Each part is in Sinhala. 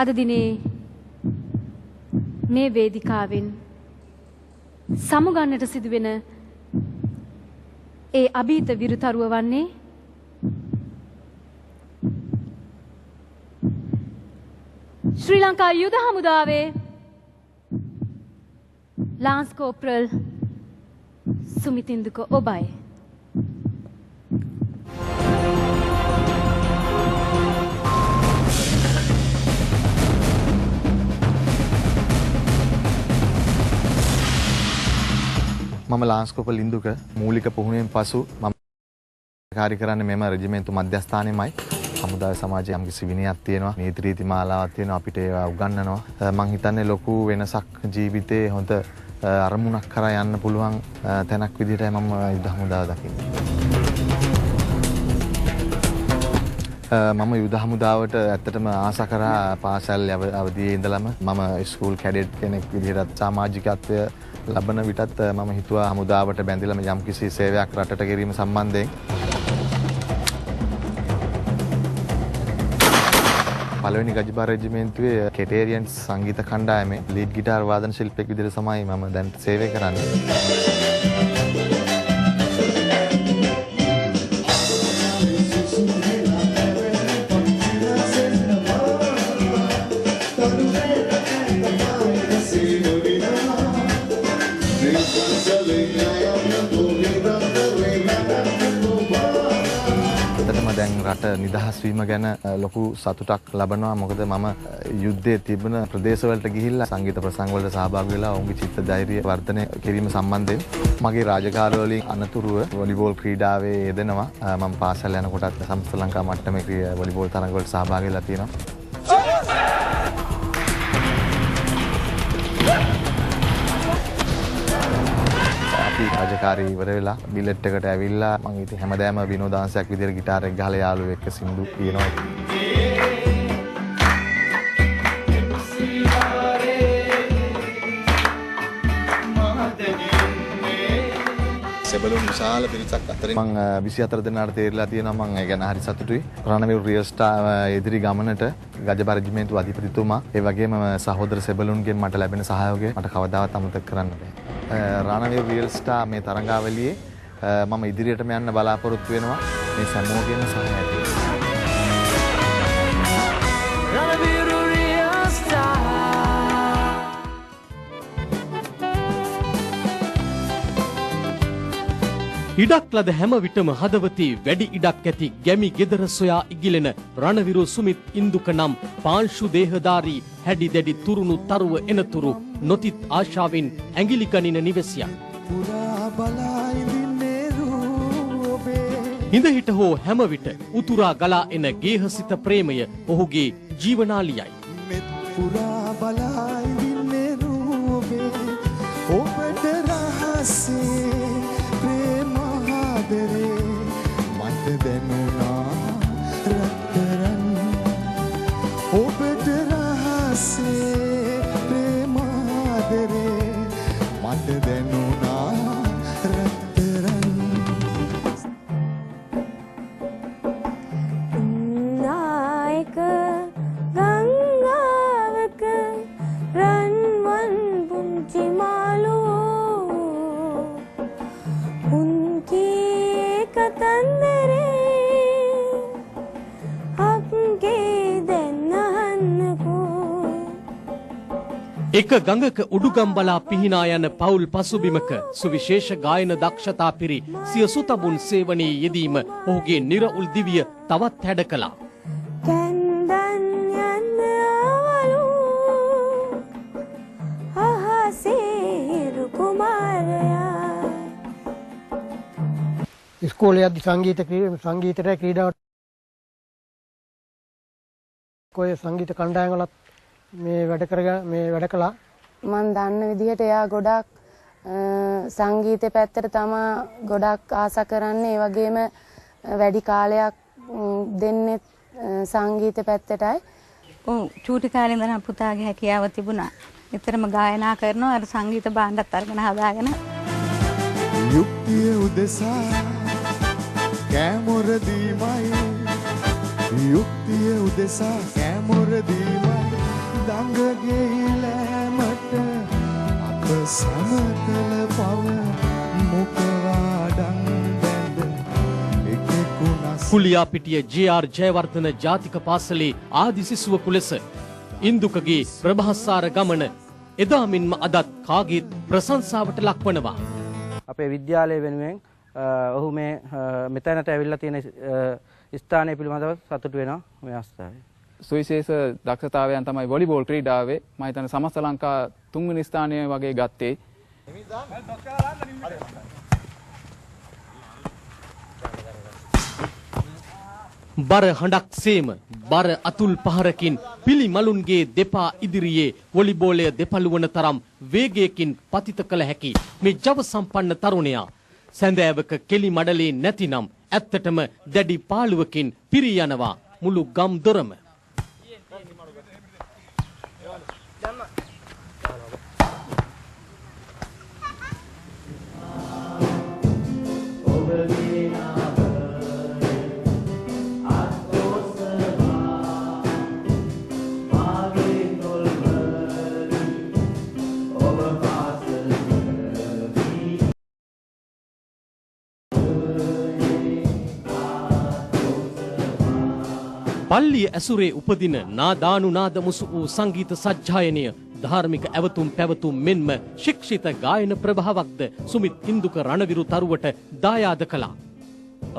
අද දිනේ මේ වේදිකාවෙන් සමුගන්නට සිදුවෙන ඒ අභීත විරුතරුව වන්නේ ශ්‍රී ලංකා යුද හමුදාවේ ලාන්ස් කෝප්‍රල් සුමිත් ඉන්දුක ඔබයි. මම ලාන්ස් කෝප්‍රල් ඉන්දුක මූලික පුහුණුවෙන් පසු මම කාර්ය කරන්නේ මෙම රෙජිමේන්තු මධ්‍යස්ථානයේමයි. හමුදාවේ සමාජයේ යම්කිසි විනයක් තියෙනවා, නීති රීති මාලාවක් තියෙනවා, අපිට ඒවා උගන්වනවා. මං හිතන්නේ ලොකු වෙනසක් ජීවිතේ හොඳ අරමුණක් කරා යන්න පුළුවන් තැනක් විදිහටයි මම යුද හමුදාව දකින්නේ. මම යුද හමුදාවට ඇත්තටම ආස කරා පාසල් අවදියේ ඉඳලම. මම ස්කූල් කැඩට් කෙනෙක් විදිහටත් සමාජිකත්වය ලබන විටත් මම හිතුවා හමුදාවට බැඳිලම යම්කිසි සේවයක් රටට කිරීම සම්බන්ධයෙන්. පළවෙනි ගජබා රෙජිමේන්තුවේ කෙටේරියන්ස් සංගීත කණ්ඩායමේ ලීඩ් ගිටාර් වාදන ශිල්පියෙක් විදිහට තමයි මම දැන් සේවය කරන්නේ. දැන් රට නිදහස් වීම ගැන ලොකු සතුටක් ලබනවා. මොකද මම යුද්ධයේ තිබුණ ප්‍රදේශවලට ගිහිල්ලා සංගීත ප්‍රසංග වලට සහභාගී වෙලා ඔවුන්ගේ චිත්ත ධෛර්යය වර්ධනය කිරීම සම්බන්ධයෙන් මගේ රාජකාරි වලින් අනතුරුව වොලිබෝල් ක්‍රීඩාවේ යෙදෙනවා. මම පාසල් යනකොටත් සමස්ත ලංකා මට්ටමේ වොලිබෝල් තරඟ වලට සහභාගී වෙලා තියෙනවා. රාජකාරී ඉවර වෙලා බිලට් එකට ඇවිල්ලා මං ඉතින් හැමදාම විනෝදාංශයක් විදියට ගිටාර් එක ගහලා යාළුවෝ එක්ක සින්දු කියනවා. සෙබළුන් විශාල පිරිසක් අතරින් මං 24 දෙනාට තේරිලා තියෙනවා. මං ඒ ගැන හරි සතුටුයි. රණවිරු රියල් ස්ටාර් ඉදිරි ගමනට ගජබා රෙජිමේන්තු අධිපතිතුමා ඒ වගේම සහෝදර සෙබළුන්ගෙන් මට ලැබෙන සහයෝගය මට කවදාවත් අමතක කරන්න බෑ. රණවිරු රියල් ස්ටාර් මේ තරඟාවලියේ මම ඉදිරියටම යන්න බලාපොරොත්තු වෙනවා මේ සැමෝගේම සහායයෙන්. රණවිරු රියල් ස්ටාර්. ඉඩක් ලද හැම විටම හදවතේ වැඩි ඉඩක් ඇති ගැමි ගෙදර සොයා ඉගිලෙන රණවිරු සුමිත් ඉන්දුක නම් පාංශු දේහධාරී හැඩි දැඩි තුරුණු තරුව එනතුරු නොතිත් ආශාවෙන් ඇඟිලි ගනින නිවසියන්. හිඳ හිට හෝ හැම විට උතුරා ගලා එන ගේහසිත ප්‍රේමය ඔහුගේ ජීවනාලියයි. මට දැනුණා රත්තරන් ඔබට රහසේ ප්‍රේමාදරේ මට දැනුණා රත්තරන්. නායක ගංගාවක රන්වන් පුංචි මාළුවෝ උන්කී කතන්දරේ අක්ගේ දැන් අහන්නකෝ. එක ගඟක උඩුගම් බලා පිහිනා යන පවුල් පසුබිමක සුවිශේෂ ගායන දක්ෂතා පිරි සිය සුතබුන් සේවනයේ යෙදීම ඔහුගේ නිරවුල් දිවිය තවත් හැඩ කළා. කැන්දන් යන්න ආවලු අහසේ කුමාරයා. ඉස්කෝලේ යද්දි සංගීතයට ක්‍රීඩාවට ඔය සංගීත කණ්ඩායම් වලත් මේ වැඩ කරගෙන මේ වැඩ කළා. මං දන්න විදිහට එයා ගොඩක් සංගීතය පැත්තට තමා ගොඩක් ආස කරන්නේ. ඒ වගේම වැඩි කාලයක් දෙන්නේ සංගීත පැත්තටයි. ඔව්, චූටි කාලේ ඉඳන් පුතාගේ හැකියාව තිබුණා. නිතරම ගායනා කරනවා. අර සංගීත භාණ්ඩත් අරගෙන හදාගෙන. යුක්තිය උදෙසා කෑමොර දීමයි, යුක්තිය උදෙසා කෑමොර දීමයි. දඟ ගෙයිලෑමට අප සමකල පව මුඛවාඩම් බැඳ එකෙකු කුලියාපිටිය ජේ.ආර්. ජයවර්ධන ජාතික පාසලේ ආදි සිසුවෙකු ලෙස ඉන්දුකගේ ප්‍රභාසාර ගමන එදා මෙන්ම අදත් කාගේත් ප්‍රශංසාවට ලක්වනවා. අපේ විද්‍යාලය වෙනුවෙන් ඔහු මේ මෙතනට ඇවිල්ලා තියෙන ස්ථානය පිළිබඳව සතුටු වෙනවා මේ අවස්ථාවේ. සුවිශේෂ දක්ෂතාවයන් තමයි වොලිබෝල් ක්‍රීඩාවේ මම හිතන්නේ සමස්ත ලංකා තුන්වෙනි ස්ථානය වගේ ගත්තේ. බර හඬක් සේම බර අතුල් පහරකින් පිළිමලුන්ගේ දෙපා ඉදිරියේ වොලිබෝලය දෙපළුවන තරම් වේගයකින් පතිත කළ හැකි මේ ජව සම්පන්න තරුණයා සැඳෑවක කෙලි මඩලේ නැතිනම් ඇත්තටම දැඩි පාළුවකින් පිරී යනවා මුළු ගම් දොරම. පල්ලිය ඇසුරේ උපදින නාදානුනාද මුසු වූ සංගීත සජ්ජායනය ධාර්මික ඇවතුම් පැවතුම් මෙන්ම ශික්ෂිත ගායන ප්‍රභාවක්ද සුමිත් ඉන්දුක රණවිරු තරුවට දායාද කළා.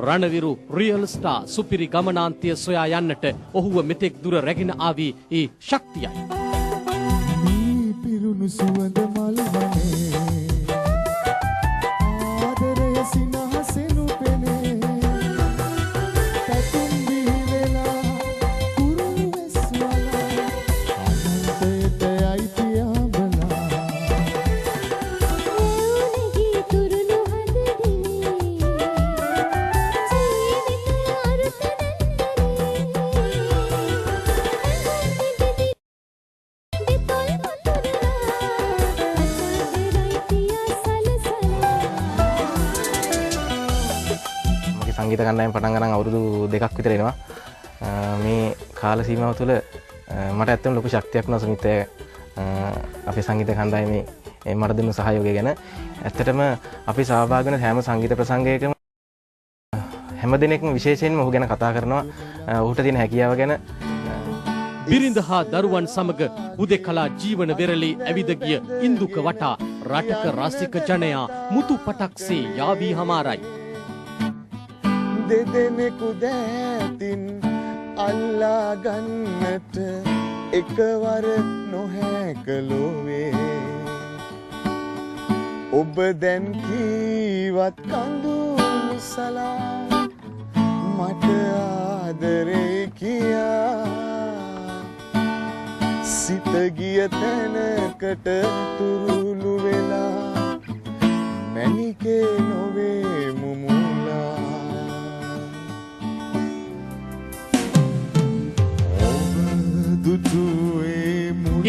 රණවිරු රියල් ස්ටාර් සුපිරි ගමනාන්තය සොයා යන්නට ඔහුව මෙතෙක් දුර රැගෙන ආවේ ඒ ශක්තියයි. මී පිරුණු සුවඳ මල් වනේ ආදරය සිනහසෙනු පෙනේ පැතුම් බිහි වෙලා කුරුළු වෙස්වලා අනන්තයට යයි පියාඹලා රැවුලෙහි තුරුළු හද දිනේ ජීවිතය අරුත දැන්දරේ දෙතොල් මතුරලා අසාදරයි පියා සලසලා. මගේ සංගීත කණ්ඩායම පටන් ගන්න අවුරුදු 2ක් විතර එනවා. මේ කාල සීමාව තුළ මට ඇත්තටම ලොකු ශක්තියක් වුණා සුමිත් අපේ සංගීත කණ්ඩායමේ මට දුන්නු සහයෝගය ගැන. ඇත්තටම අපි සහභාගී වෙන හැම සංගීත ප්‍රසංගයකම හැම දෙනෙක්ම විශේෂයෙන්ම ඔහු ගැන කතා කරනවා. ඔහුට තියෙන හැකියාව ගැන. බිරිඳ හා දරුවන් සමග හුදෙකලා ජීවන වෙරළේ ඇවිද ගිය ඉන්දුක වටා රටක රසික ජනයා මුතු පටක්සේ යාවී හමාරයි. දෙදෙනෙකු දෑතින් අල්ලා ගන්නට එකවර නොහැක ලොවේ ඔබ දැන් කීවත් කඳුළු සලා මට ආදරේ කියා සිත ගිය තැනකට තුරුළු වෙලා මැණිකේ නොවේ මුමුලා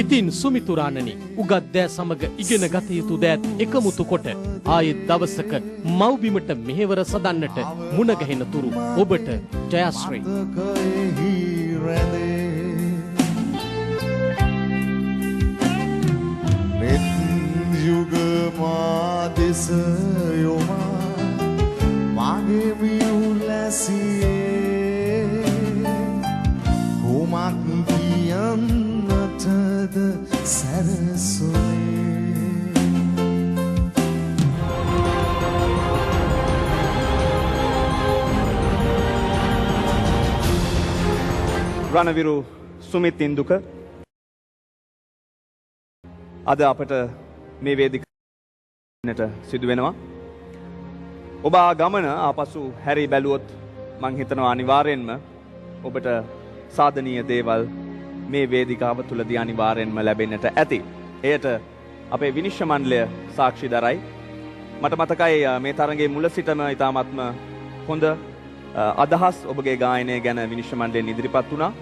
ඉතින් සුමිතුරාණනි උගත් දෑ සමග ඉගෙන ගත යුතු දෑත් එකමුතු කොට ආයෙත් දවසක මව්බිමට මෙහෙවර සදන්නට මුණ ගැහෙන තුරු ඔබට ජයශ්‍රී. මතකයෙහි රැඳේ මෙත් යුග මා දෙස යොමා මාගේ මියුලැසියේ කුමක් කියන්නටද සැරසුනේ. රණවිරු සුමිත් ඉන්දුක අද අපට මේ වේදිකාවට සිදු වෙනවා. ඔබ ආ ගමන ආපසු හැරී බැලුවොත් මං හිතනවා අනිවාර්යෙන්ම ඔබට සාධනීය දේවල් මේ වේදිකාව තුලදී අනිවාර්යෙන්ම ලැබෙන්නට ඇති. එයට අපේ විනිශ්චය මණ්ඩලය සාක්ෂි දරයි. මට මතකයි මේ තරඟයේ මුල සිටම ඉතාමත්ම හොඳ අදහස් ඔබගේ ගායනය ගැන විනිශ්චය මණ්ඩලයෙන් ඉදිරිපත් වුණා.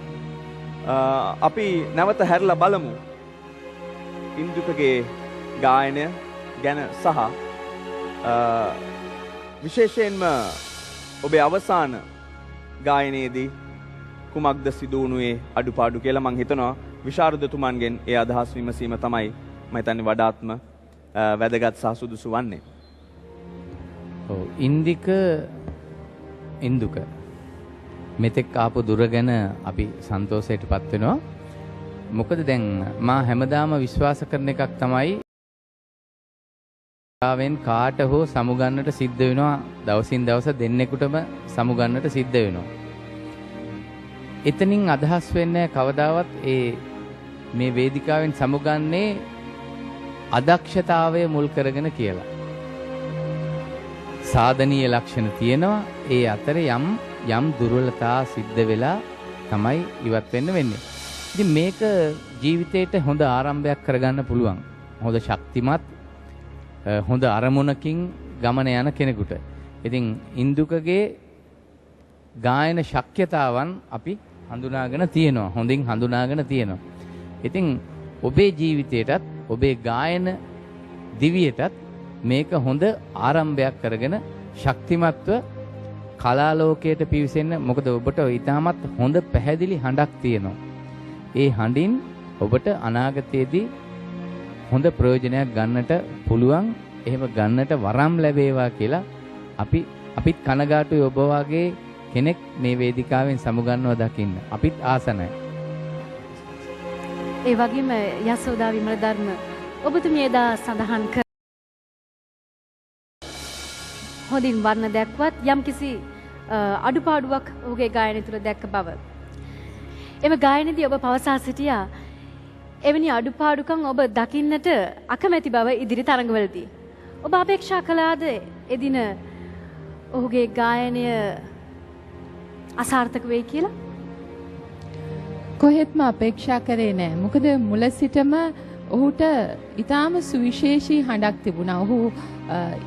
අපි නැවත හැරලා බලමු ඉන්දුකගේ ගායනය ගැන සහ විශේෂයෙන්ම ඔබේ අවසාන ගායනයේදී කුමක්ද සිදු වුණේ අඩුපාඩු කියලා මං හිතනවා විශාරදතුමන්ගෙන් ඒ අදහස් විමසීම තමයි මම හිතන්නේ වඩාත්ම වැදගත් සහ සුදුසු වන්නේ. ඔව්, ඉන්දික ඉන්දුක මෙතෙක් ආපු දුර ගැන අපි සන්තෝෂයට පත් වෙනවා. මොකද දැන් මා හැමදාම විශ්වාස කරන එකක් තමයි ආවෙන් කාට හෝ සමුගන්නට සිද්ධ වෙනවා. දවසින් දවස දෙන්නෙකුටම සමුගන්නට සිද්ධ වෙනවා. එතනින් අදහස් වෙන්නේ කවදාවත් ඒ මේ වේදිකාවෙන් සමුගන්නේ අදක්ෂතාවය මුල් කරගෙන කියලා. සාධනීය ලක්ෂණ තියෙනවා. ඒ අතර යම් යම් දුර්වලතා සිද්ධ වෙලා තමයි ඉවත් වෙන්න වෙන්නේ. ඉතින් මේක ජීවිතේට හොඳ ආරම්භයක් කරගන්න පුළුවන්. හොඳ ශක්තිමත් හොඳ අරමුණකින් ගමන යන කෙනෙකුට. ඉතින් ඉන්දුකගේ ගායන ශක්‍යතාවන් අපි හඳුනාගෙන තියෙනවා. හොඳින් හඳුනාගෙන තියෙනවා. ඉතින් ඔබේ ජීවිතයටත් ඔබේ ගායන දිවියටත් මේක හොඳ ආරම්භයක් කරගෙන ශක්තිමත්ව කලා ලෝකයට පිවිසෙන්න. මොකද ඔබට ඉතාමත් හොඳ පැහැදිලි හඬක් තියෙනවා. ඒ හඬින් ඔබට අනාගතයේදී හොඳ ප්‍රයෝජනයක් ගන්නට පුළුවන්. එහෙම ගන්නට වරම් ලැබේවා කියලා අපිත් කනගාටුයි ඔබ වගේ කෙනෙක් මේ වේදිකාවෙන් සමුගන්නව දකින්න. අපිත් ආස නැහැ. ඒ වගේම යසෝදා විමලධර්ම ඔබතුමිය එදා සඳහන් කර හොඳින් වර්ණ දැක්වත් යම්කිසි අඩුපාඩුවක් ඔහුගේ ගායනය තුළ දැක්ක බව. එම ගායනයේදී ඔබ පවසා සිටියා එවැනි අඩුපාඩුකම් ඔබ දකින්නට අකමැති බව ඉදිරි තරඟවලදී. ඔබ අපේක්ෂා කළාද එදින ඔහුගේ ගායනය අසාර්ථක වෙයි කියලා? කොහෙත්ම අපේක්ෂා කරේ නෑ. මොකද මුල සිටම ඔහුට ඊටාම සුවිශේෂී හඬක් තිබුණා. ඔහු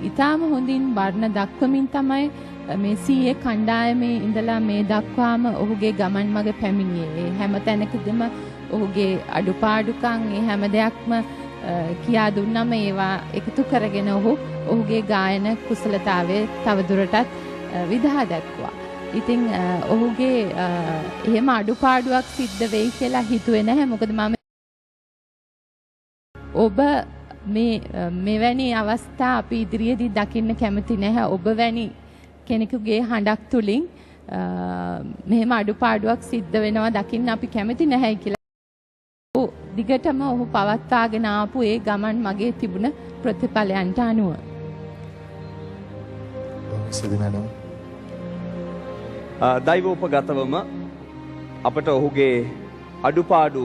ඊටාම හොඳින් වර්ණ දක්වමින් තමයි මේ සීයේ කණ්ඩායමේ ඉඳලා මේ දක්වාම ඔහුගේ ගමන් මඟ පැමිණියේ. ඒ හැම තැනකදීම ඔහුගේ අඩුපාඩුකම් ඒ හැම දෙයක්ම කියා දුන්නම ඒවා එකතු කරගෙන ඔහු ඔහුගේ ගායන කුසලතාවය තවදුරටත් විදහා දැක්වුවා. ඉතින් ඔහුගේ එහෙම අඩුපාඩුවක් සිද්ධ වෙයි කියලා හිතුවේ නැහැ. මොකද මම ඔබ මේ මෙවැනි අවස්ථා අපි ඉදිරියේදී දකින්න කැමති නැහැ. ඔබ වැනි කෙනෙකුගේ හඬක් තුලින් මෙහෙම අඩුපාඩුවක් සිද්ධ වෙනවා දකින්න අපි කැමති නැහැ කියලා. දිගටම ඔහු පවත්වාගෙන ආපු ඒ ගමන් මගේ තිබුණ ප්‍රතිඵලයන්ට අනුව. මැඩම්, දෛවෝපගතවම අපට ඔහුගේ අඩුපාඩු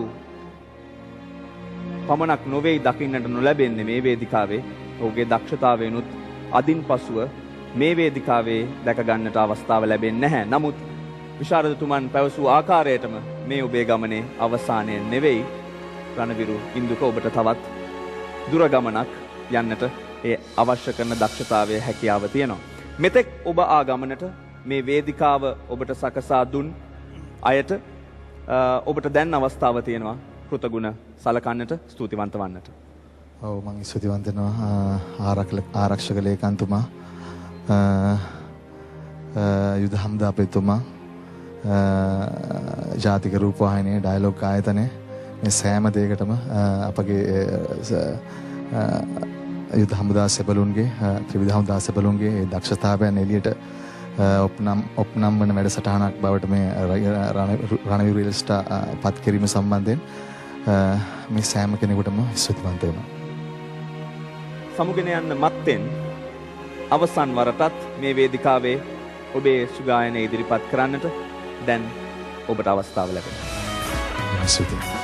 පමණක් නොවේයි දකින්නට නොලැබෙන්නේ මේ වේදිකාවේ. ඔහුගේ දක්ෂතාවයනුත් අදින් පසුව මේ වේදිකාවේ දැක ගන්නට අවස්ථාව ලැබෙන්නේ නැහැ. නමුත් විශාරදතුමන් පැවසූ ආකාරයටම මේ ඔබේ ගමනේ අවසානය නෙවෙයි. රණවිරු ඉන්දුක, ඔබට තවත් දුර ගමනක් යන්නට ඒ අවශ්‍ය කරන දක්ෂතාවය හැකියාව තියෙනවා. මෙතෙක් ඔබ ආ ගමනට මේ වේදිකාව ඔබට සකසා දුන් අයට ඔබට දැන් අවස්ථාව තියෙනවා කෘතගුණ සලකන්නට, ස්තුතිවන්ත වන්නට. ඔව්, මම ස්තුතිවන්ත වෙනවා ආරක්ෂක ලේකම්තුමා, යුද හමුදාපතිතුමා, ජාතික රූපවාහිනිය, ඩයලොග් ආයතනය, මේ සෑම දෙයකටම අපගේ යුද හමුදා සෙබළුන්ගේ, ත්‍රිවිධ හමුදා සෙබළුන්ගේ ඒ දක්ෂතාවයන් එළියට ඔප්නම් වන වැඩසටහනක් බවට මේ රණවිරු රියල්ස්ටා පත් කිරීම සම්බන්ධයෙන් මේ සෑම කෙනෙකුටම ස්තුතිවන්ත වෙනවා. සමුගෙන යන්න මත්තෙන් අවසන් වරටත් මේ වේදිකාවේ ඔබේ සුගායනය ඉදිරිපත් කරන්නට දැන් ඔබට අවස්ථාව ලැබෙනවා. ස්තුතියි.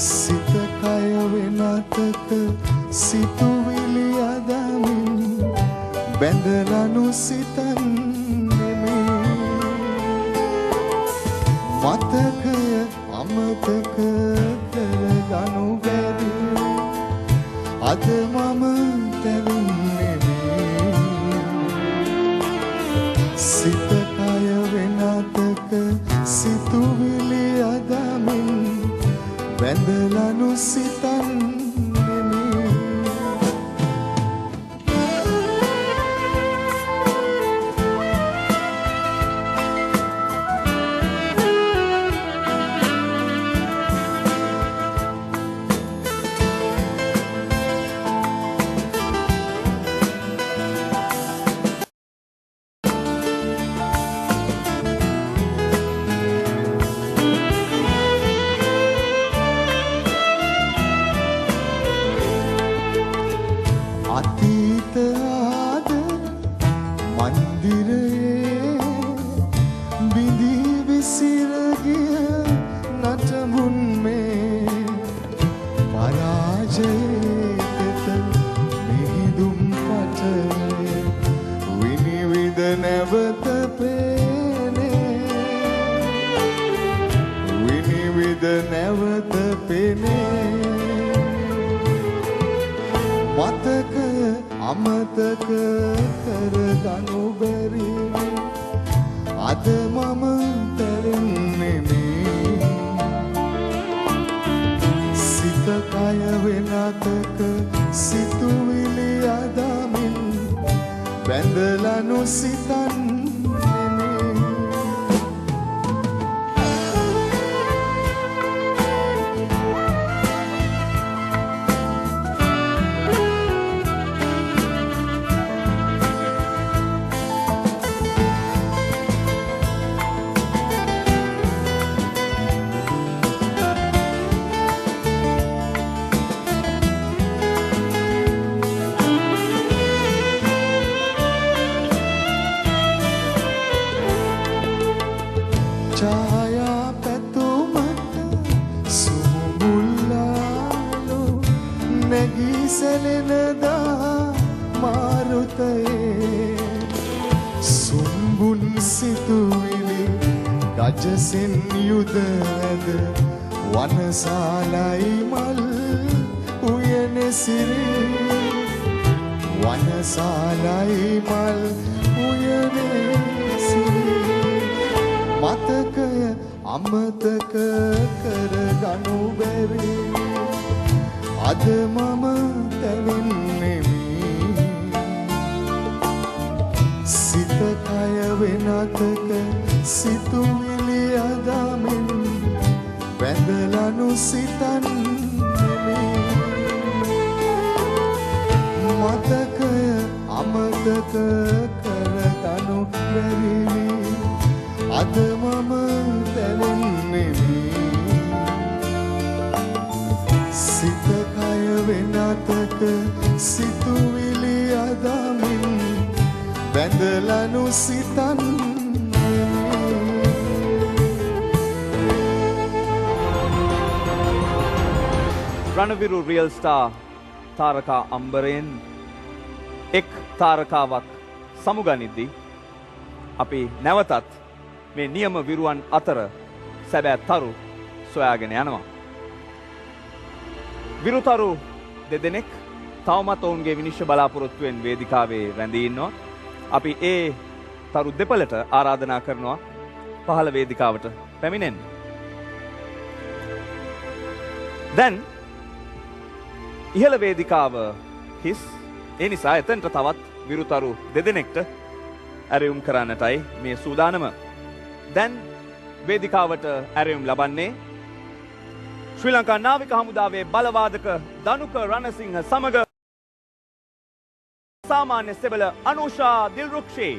සිත කය වෙනස් වෙනතක සිතුවිලි අදමින් බැඳලා නොසිතන්නෙමි. මතකය අමතක කරගනු බැරි අද මම තැවෙන්නෙමි. සිත කය වෙනතක සිතුවිලි අදමින් බැඳලා නොසිතන්නෙමි. අතීත ආදර මන්දිරයේ බිඳී විසිර ගිය නටඹුන් මේ පරාජයේ තෙත මිහිඳුම් පටලය විනිවිද නැවත පෙනේ, විනිවිද නැවත පෙනේ. මතකය අමතක කරගනු බැරි අද මම තැවෙන්නෙමි. සිත කය වෙනතක සිතුවිලි අදමින් බැඳලා නොසිතන්නෙමි. ඡායා පැතුමට සුමුල්ලාලු නැගී සැලෙන දා මාරුතයේ සුම්බුන් සිතුවිලි ගජසෙන් යුද ඇද වනසාලයි මල් උයන සිරි, වනසාලයි මල් උයන සිරි. මතකය අමතක කරගනු බැරි අද මම තැවෙන්නෙමි. සිත කය වෙනතක සිතුවිලි අදමින් බැඳලා නොසිතන්නෙමි. මතකය අමතක කරගනු බැරි අද මම තැවෙන්නෙමි. සිත කය වෙනතක සිතුවිලි අදමින් බැඳලා නොසිතන්නෙමි. රණවිරු රියල් ස්ටාර් තාරකා අම්බරයෙන් එක් තාරකාවක් සමුගනිද්දී අපි නැවතත් මේ නියම විරුවන් අතර සැබෑ තරු සොයාගෙන යනවා. විරුතරු දෙදෙනෙක් තවමත් ඔවුන්ගේ විනිශ්චය බලාපොරොත්තුවෙන් වේදිකාවේ රැඳී ඉන්නවා. අපි ඒ තරු දෙපළට ආරාධනා කරනවා පහළ වේදිකාවට පැමිණෙන්න. දැන් ඉහළ වේදිකාව හිස්. ඒ නිසා එතනට තවත් විරුතරු දෙදෙනෙක්ට ඇරයුම් කරන්නටයි මේ සූදානම. දැන් වේදිකාවට ඇරයුම් ලබන්නේ ශ්‍රී ලංකා නාවික හමුදාවේ බලවාදක දනුක රණසිංහ සමග සාමාන්‍ය සෙබළ අනුෂා දිල්රුක්ෂි.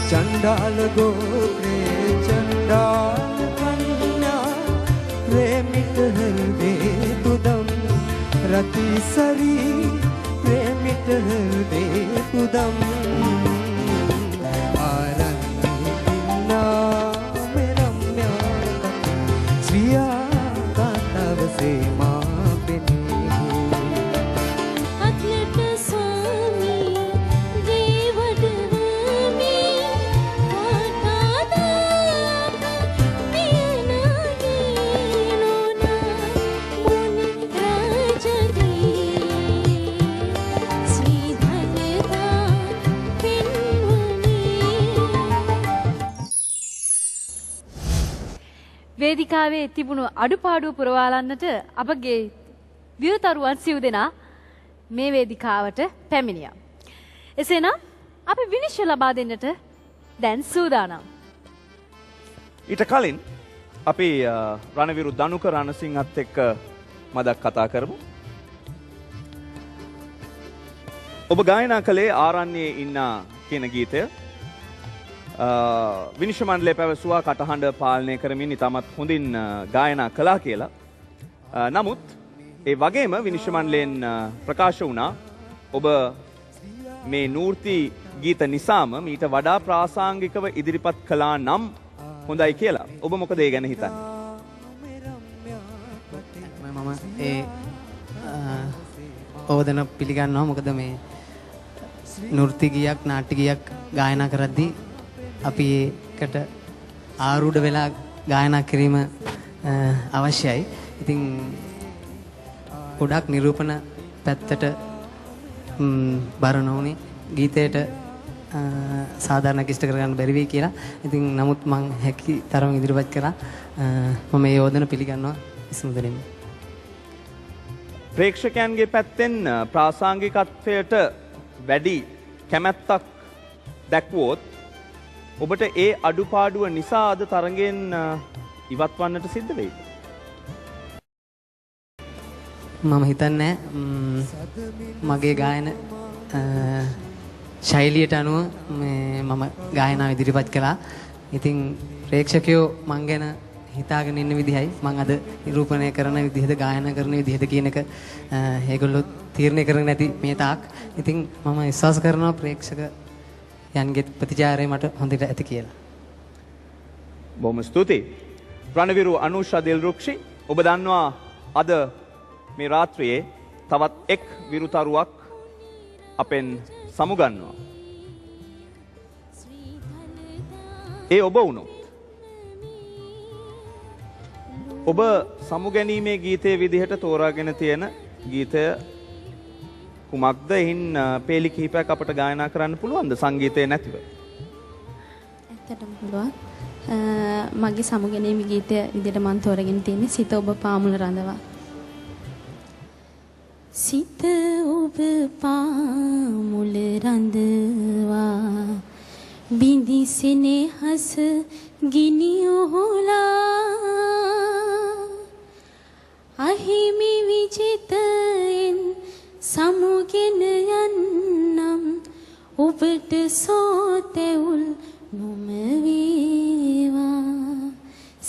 චණ්ඩාල ගෝත්‍රේ චණ්ඩාල කන්‍යා ප්‍රේමිත හෘදේ තුදම් රතිසරි ප්‍රේමිත හෘදේ තුදම් ආරන්නේ කින්නා. වේදිකාවේ තිබුණු අඩුපාඩුව පුරවාලන්නට අපගේ විරුතරුවන් සිව් දෙනා මේ වේදිකාවට පැමිණියා. එසේනම් අපි විනිශ්චය ලබා දෙන්නට දැන් සූදානම්. ඊට කලින් අපි රණවිරු දනුක රණසිංහත් එක්ක මදක් කතා කරමු. ඔබ ගායනා කළේ ආරණ්‍යයේ ඉන්නා කියන ගීතය. විනිශ්චය මණ්ඩලය පැවසුවා කටහඬ පාලනය කරමින් ඉතාමත් හොඳින් ගායනා කළා කියලා. නමුත් ඒ වගේම විනිශ්චය මණ්ඩලයෙන් ප්‍රකාශ වුණා ඔබ මේ නූර්ති ගීත නිසාම මීට වඩා ප්‍රාසංගිකව ඉදිරිපත් කළා නම් හොඳයි කියලා. ඔබ මොකද ඒ ගැන හිතන්නේ? මම ඒ ඕදන පිළිගන්නවා. මොකද මේ නෘත්‍ය ගීයක් නාට්‍ය ගීයක් ගායනා කරද්දී අපි ඒකට ආරූඪ වෙලා ගායනා කිරීම අවශ්‍යයි. ඉතින් ගොඩක් නිරූපණ පැත්තට බර නොවුනේ ගීතයට සාධාරණ කිෂ්ට කරගන්න බැරි වෙයි කියලා. ඉතින් නමුත් මං හැකි තරම ඉදිරිපත් කරා. මම මේ යෝජන පිළිගන්නවා ඉස්මුදලින්ම. ප්‍රේක්ෂකයන්ගේ පැත්තෙන් ප්‍රාසංගිකත්වයට වැඩි කැමැත්තක් දැක්වුවොත් ඔබට ඒ අඩුපාඩුව නිසා අද තරඟයෙන් ඉවත් වන්නට සිද්ධ වෙයිද? මම හිතන්නේ මගේ ගායන ශෛලියට අනුව මේ මම ගායනාව ඉදිරිපත් කළා. ඉතින් ප්‍රේක්ෂකයෝ මං ගැන හිතාගෙන ඉන්න විදිහයි මං අද නිරූපණය කරන විදිහද ගායනා කරන විදිහද කියන එක ඒගොල්ලෝ තීරණය කරන්නේ නැති මේ තාක්. ඉතින් මම විශ්වාස කරනවා ප්‍රේක්ෂකයන්ගේ ප්‍රතිචාරය මට හොඳට ඇති කියලා. බොහොම ස්තුතියි. රණවිරු අනුෂා දිල්රුක්ෂි, ඔබ දන්නවා අද මේ රාත්‍රියේ තවත් එක් විරුතරුවක් අපෙන් සමුගන්නවා. ඒ ඔබ වුණොත් ඔබ සමුගැනීමේ ගීතයේ විදිහට තෝරාගෙන තියෙන ගීතය කුමක්ද? එයින් පේලි කිහිපයක් අපට ගායනා කරන්න පුළුවන්ද සංගීතය නැතිව? ඇත්තටම පුළුවන්. මගේ සමුගැනීමේ ගීතය විදිහට මම තෝරාගෙන තියෙන්නේ සිත ඔබ පාමුල රඳවා. සිත ඔබ පාමුල රඳවා බිඳි සෙනෙහස ගිනි ඔහලා අහිමි විජිතයෙන් සමුගෙන යන්නම් ඔබට සෝතැවුල් නොම වේවා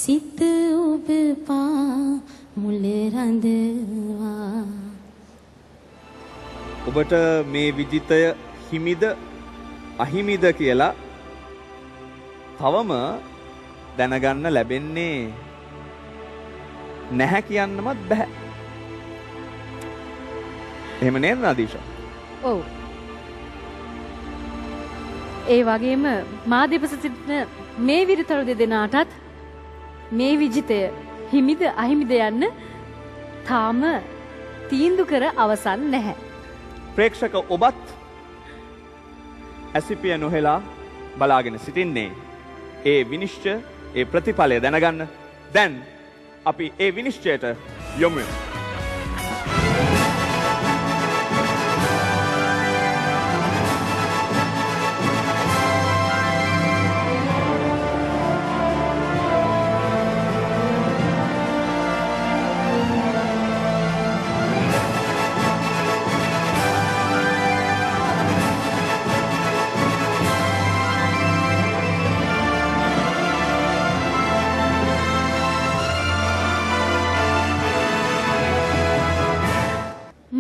සිත ඔබ පාමුල රඳවා. ඔබට මේ විජිතය හිමිද අහිමිද කියලා තවම දැනගන්න ලැබෙන්නේ නැහැ කියන්නමත් බැහැ. එහෙම නේද නදීෂා? ඔව්. ඒ වගේම මා දෙපස සිටින මේ විරුතරු දෙදෙනාටත් මේ විජිතය හිමිද අහිමිද යන්න තාම තීන්දුව කර අවසන් නැහැ. ප්‍රේක්ෂක ඔබත් ඇසිපිය නොහෙලා බලාගෙන සිටින්නේ ඒ විනිශ්චය, ඒ ප්‍රතිඵලය දැනගන්න. දැන් අපි ඒ විනිශ්චයට යොමු වෙමු.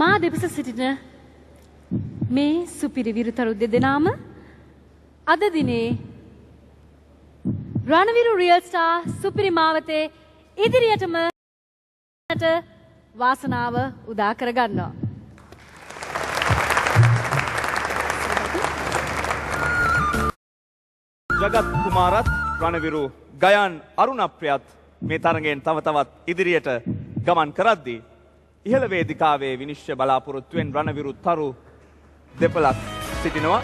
මා දෙපස සිටින මේ සුපිරි විරුතරු දෙදෙනාම අද දිනේ රණවිරු රියල් ස්ටාර් සුපිරි මාවතේ ඉදිරියටම වාසනාව උදා කරගන්නවා. ජගත් කුමාරත් රණවිරු ගයන් අරුණප්‍රියත් මේ තරඟයෙන් තව තවත් ඉදිරියට ගමන් කරද්දී ඉහළ වේදිකාවේ විනිශ්චය බලාපොරොත්තුවෙන් රණවිරු තරු දෙපළක් සිටිනවා.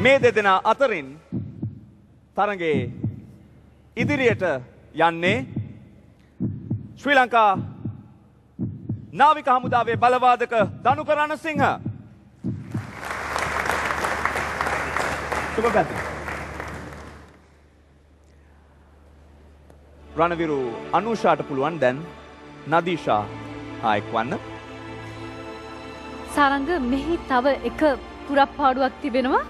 මේ දෙදෙනා අතරින් තරඟයේ ඉදිරියට යන්නේ ශ්‍රී ලංකා නාවික හමුදාවේ බලවාදක ධනුක රණසිංහ. සුබ පැතුම්. රණවිරු අනුෂාට පුළුවන් දැන් නදීෂා හා එක්වන්න. සාරංග, මෙහි තව එක පුරප්පාඩුවක් තිබෙනවා.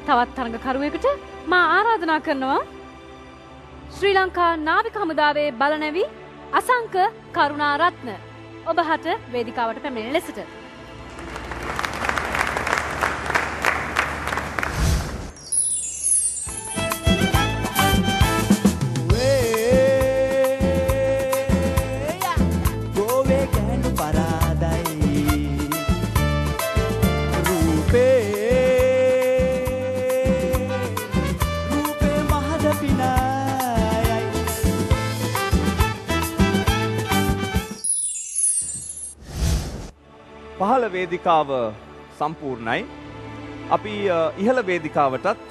තවත් තරඟකරුවෙකුට මා ආරාධනා කරනවා ශ්‍රී ලංකා නාවික හමුදාවේ බලනැවි අසංක කරුණාරත්න ඔබ හට වේදිකාවට පැමිණෙන ලෙසට. ගෝවේ ගැහැණු පරාදයි රූපේ රූපේ මහද පිනායයි. පහළ වේදිකාව සම්පූර්ණයි. අපි ඉහළ වේදිකාවටත්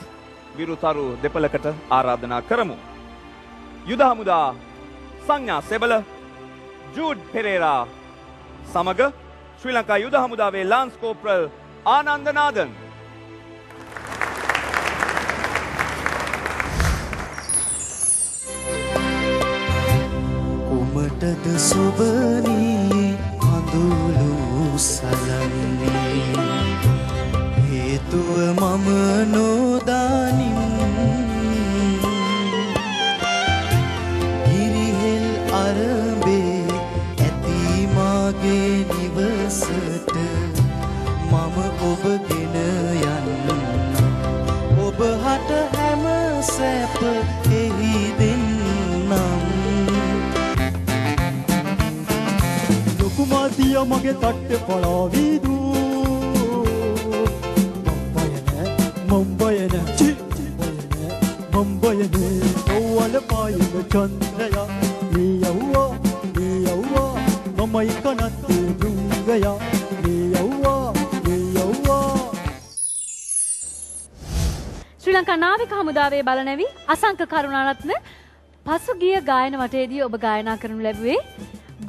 විරුතරු දෙපළකට ආරාධනා කරමු. යුද හමුදා සංඥා සෙබල, ජූඩ් පෙරේරා සමග ශ්‍රී ලංකා යුද හමුදාවේ ලාන්ස් කෝප්‍රල් ආනන්ද නාදන්. කුමටද සුබනී කඳුළු සලන්නේ, හේතුව මම නොදනිම්. ගිරිහෙල් අරඹේ ඇති මාගේ නිවසට මම ඔබගෙන යන්නම්. ඔබ හට හැම සැප එහි දෙන්නම්. ලොකුමාතිය මගේ තට්ටේ පළාවීදු. මම් බය නෑ, චි මම් බය නෑ. ඔව්වල පායන චන්ද්‍රයා මේ යව්වා, මේ යව්වා, මමයි කනත්තේ බෘංගයා මේ යව්වා, මේ යව්වා. ශ්‍රී ලංකා නාවික හමුදාවේ බලනැවි අසංක කරුණාරත්න, පසුගිය ගායන වටේදී ඔබ ගායනා කරනු ලැබුවේ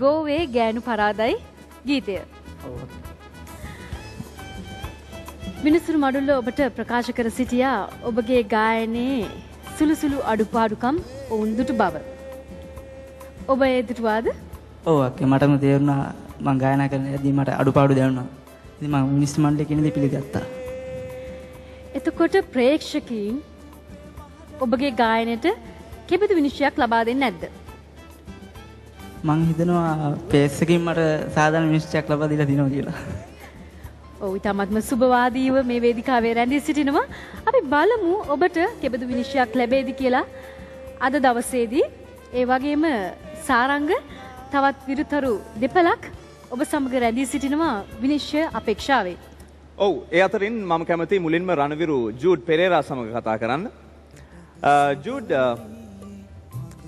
ගෝවේ ගෑනු පරාදයි ගීතය. විනිසුරු මඩුල්ල ඔබට ප්‍රකාශ කර සිටියා ඔබගේ ගායනයේ සුළු සුළු අඩුපාඩුකම් ඔවුන් දුටු බව. ඔබ ඒ දුටුවාද? ඔව් අක්කේ, මටම තේරුණා මං ගායනා කරන යද්දී මට අඩුපාඩු දැනුණා. ඉතින් මං විනිසුරු මණ්ඩලයේ කියන දේ පිළිගත්තා. එතකොට ප්‍රේක්ෂකයින් ඔබගේ ගායනයට කෙබඳු විනිශ්චයක් ලබා දෙන්නේ නැද්ද? මං හිතනවා ප්‍රේක්ෂකයින් මට සාධාරණ විනිශ්චයක් ලබා දීලා තියෙනවා කියලා. ඔව්, ඉතාමත්ම සුබවාදීව මේ වේදිකාවේ රැඳී සිටිනවා. අපි බලමු ඔබට කෙබඳු විනිශ්චයක් ලැබේද කියලා අද දවසේදී. ඒ වගේම සාරංග, තවත් විරුතරු දෙපළක් ඔබ සමග රැඳී සිටිනවා විනිශ්චය අපේක්ෂාවේ. ඔව්, ඒ අතරින් මම කැමතියි මුලින්ම රණවිරු ජූඩ් පෙරේරා සමග කතා කරන්න. ජූඩ්,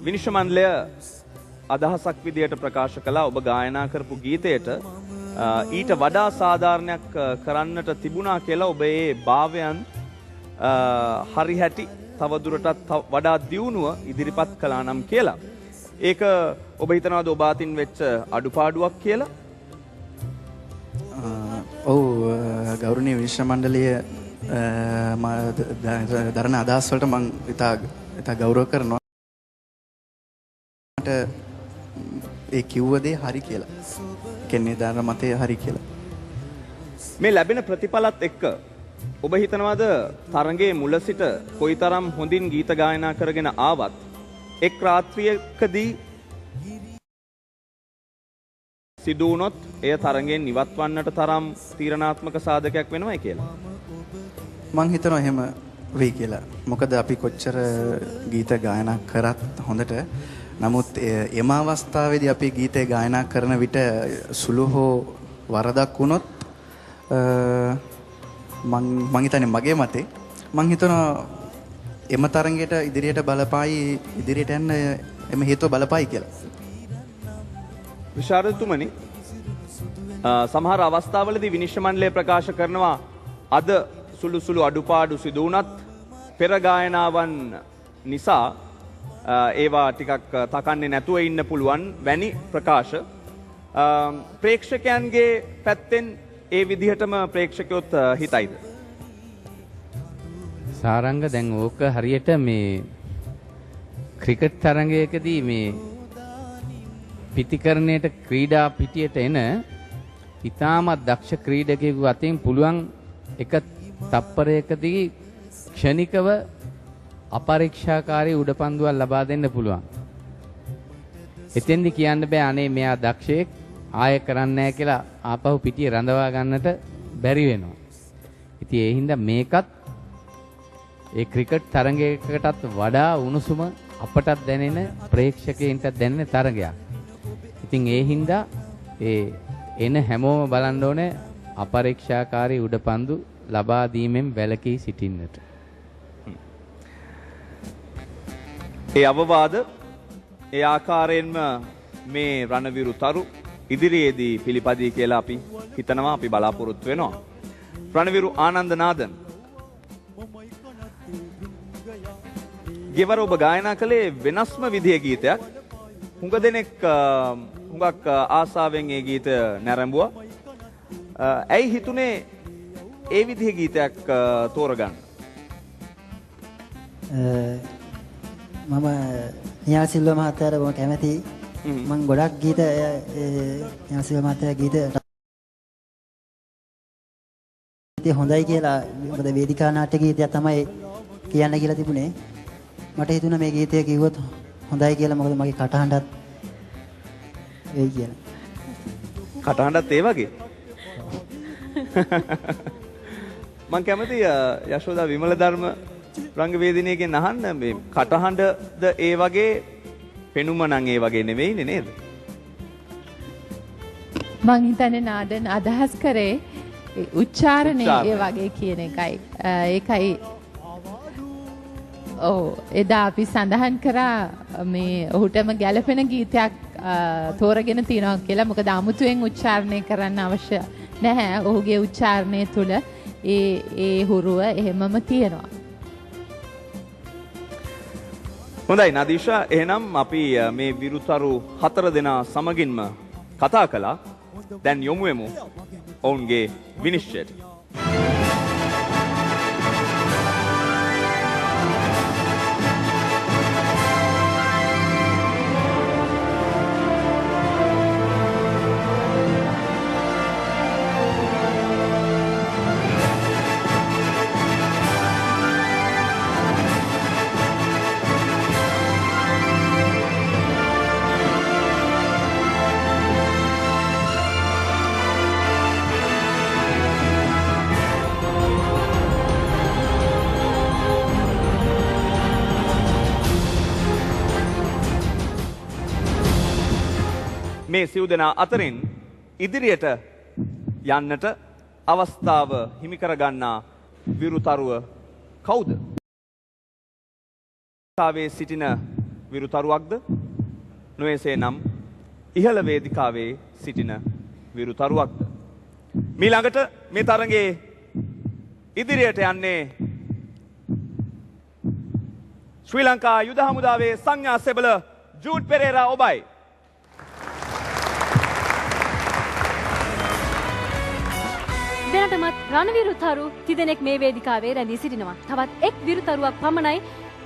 විනිශ්චය මණ්ඩලය අදහසක් විදියට ප්‍රකාශ කළා ඔබ ගායනා කරපු ගීතයට ඊට වඩා සාධාරණයක් කරන්නට තිබුණා කියලා. ඔබ ඒ භාවයන් හරි හැටි තවදුරටත් වඩා දියුණුව ඉදිරිපත් කළා නම් කියලා. ඒක ඔබ හිතනවාද ඔබ අතින් වෙච්ච අඩුපාඩුවක් කියලා? ඔව්, ගෞරවනීය විනිශ්චය මණ්ඩලය දරන අදහස් වලට මං ඉතා ගෞරව කරනවා. මට ඒ කිව්ව දේ හරි කියලා. කියන්නේ දරන මතය හරි කියලා. මේ ලැබෙන ප්‍රතිඵලත් එක්ක ඔබ හිතනවාද තරඟයේ මුල සිට කොයිතරම් හොඳින් ගීත ගායනා කරගෙන ආවත් එක් රාත්‍රියකදී සිදු වුණොත් එය තරඟයෙන් ඉවත් වන්නට තරම් තීරණාත්මක සාධකයක් වෙනවයි කියලා? මං හිතනවා එහෙම වෙයි කියලා. මොකද අපි කොච්චර ගීත ගායනා කරත් හොඳට, නමුත් එම අවස්ථාවේදී අපි ගීතය ගායනා කරන විට සුළු හෝ වරදක් වුණොත් මං හිතන්නේ මගේ මතේ මං හිතනවා එම තරඟයට ඉදිරියට බලපායි, ඉදිරියට යන්න එම හේතුව බලපායි කියලා. විශාරදතුමනි, සමහර අවස්ථාවලදී විනිශ්චය මණ්ඩලය ප්‍රකාශ කරනවා අද සුළු සුළු අඩුපාඩු සිදු වුණත් පෙර ගායනාවන් නිසා ඒවා ටිකක් තකන්නේ නැතුව ඉන්න පුළුවන් වැනි ප්‍රකාශ. ප්‍රේක්ෂකයන්ගේ පැත්තෙන් ඒ විදිහටම ප්‍රේක්ෂකයොත් හිතයිද? සාරංග, දැන් ඕක හරියට මේ ක්‍රිකට් තරගයකදී මේ පිතිකරණයට ක්‍රීඩා පිටියට එන ඉතාමත් දක්ෂ ක්‍රීඩකයෙකු අතින් පුළුවන් එක තප්පරයකදී ක්ෂණිකව අපරීක්ෂාකාරී උඩපන්දුවක් ලබා දෙන්න පුළුවන්. එතෙන්දි කියන්න බෑ අනේ මෙයා දක්ෂයෙක් ආය කරන්නේ නැහැ කියලා ආපහු පිටිය රඳවා ගන්නට බැරි වෙනවා. ඉතින් ඒ හින්දා මේකත් ඒ ක්‍රිකට් තරගයකටත් වඩා උණුසුම අපටත් දැනෙන ප්‍රේක්ෂකයින්ටත් දැනෙන තරගයක්. ඉතින් ඒ හින්දා ඒ එන හැමෝම බලන්න ඕනේ අපරීක්ෂාකාරී උඩපන්දු ලබා දීමෙන් වැළකී සිටින්නට. ඒ අවවාද ඒ ආකාරයෙන්ම මේ රණවිරු තරු ඉදිරියේදී පිළිපදී කියලා අපි හිතනවා, අපි බලාපොරොත්තු වෙනවා. රණවිරු ආනන්ද නාදන්, ගෙවර ඔබ ගායනා කළේ වෙනස්ම විදිහේ ගීතයක්. හුඟ දෙනෙක් හුඟක් ආසාවෙන් ඒ ගීතය නැරඹුවා. ඇයි හිතුනේ ඒ විදිහේ ගීතයක් තෝරගන්න? මම නිහාල් සිල්වා මහත්තයාට බොහොම කැමතියි. මම ගොඩක් ගීත නිහාල් සිල්වා මහත්තයා ගීත හොඳයි කියලා, මොකද වේදිකා නාට්‍ය ගීතයක් තමයි කියන්න කියලා තිබුණේ. මට හිතුණා මේ ගීතය කිව්වොත් හොඳයි කියලා, මොකද මගේ කටහඬත් වෙයි කියලා. කටහඬත් ඒ වගේ? මං කැමති යශෝදා විමලධර්ම රංගවේදිනියගෙන් අහන්න, මේ කටහඬද ඒ වගේ, පෙනුම නම් ඒ වගේ නෙවෙයිනේ නේද? මං හිතන්නේ නාදන් අදහස් කරේ උච්චාරණය ඒ වගේ කියන එකයි. ඒකයි ඔව් එදා අපි සඳහන් කරා මේ ඔහුටම ගැළපෙන ගීතයක් තෝරගෙන තියෙනවා කියලා. මොකද අමුතුවෙන් උච්චාරණය කරන්න අවශ්‍ය නැහැ. ඔහුගේ උච්චාරණය තුළ ඒ ඒ හුරුව එහෙමම තියෙනවා. හොඳයි නදීෂා, එහෙනම් අපි මේ විරුතරු හතර දෙනා සමගින්ම කතා කළා. දැන් යොමු වෙමු ඔවුන්ගේ විනිශ්චයට. මේ සිව් දෙනා අතරින් ඉදිරියට යන්නට අවස්ථාව හිමි කරගන්නා විරුතරුව කවුද? වේදිකාවේ සිටින විරුතරුවක්ද? නොએසේ නම් ඉහළ වේදිකාවේ සිටින විරුතරුවක්ද? මීළඟට මේ තරඟයේ ඉදිරියට යන්නේ ශ්‍රී ලංකා යුද හමුදාවේ සංඥා සෙබළ ජූඩ් පෙරේරා ඔබයි. දැනටමත් රණවිරුතරු තිදෙනෙක් මේ වේදිකාවේ රැඳී සිටිනවා. තවත් එක් විරුතරුවක් පමණයි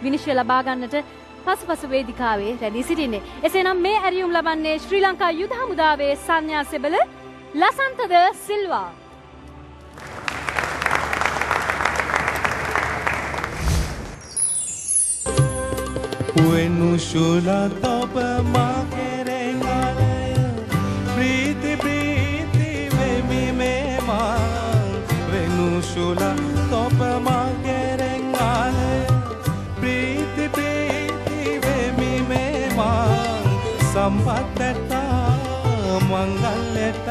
විනිශ්චය ලබා ගන්නට පසුපස වේදිකාවේ රැඳී සිටින්නේ. එසේනම් මේ ඇරියුම් ලබන්නේ ශ්‍රී ලංකා යුද හමුදාවේ සංඥා සෙබළ ලසන්තද සිල්වා. වෙනුෂුලා තොප මා කෙරෙන් ආලය ප්‍රීති ප්‍රීති වෙමි මේ මා වෙනුෂුලා තොප මා කෙරෙන් ආලය ප්‍රීති ප්‍රීති වෙමි මේ මා සම්පතට මංගල්‍යට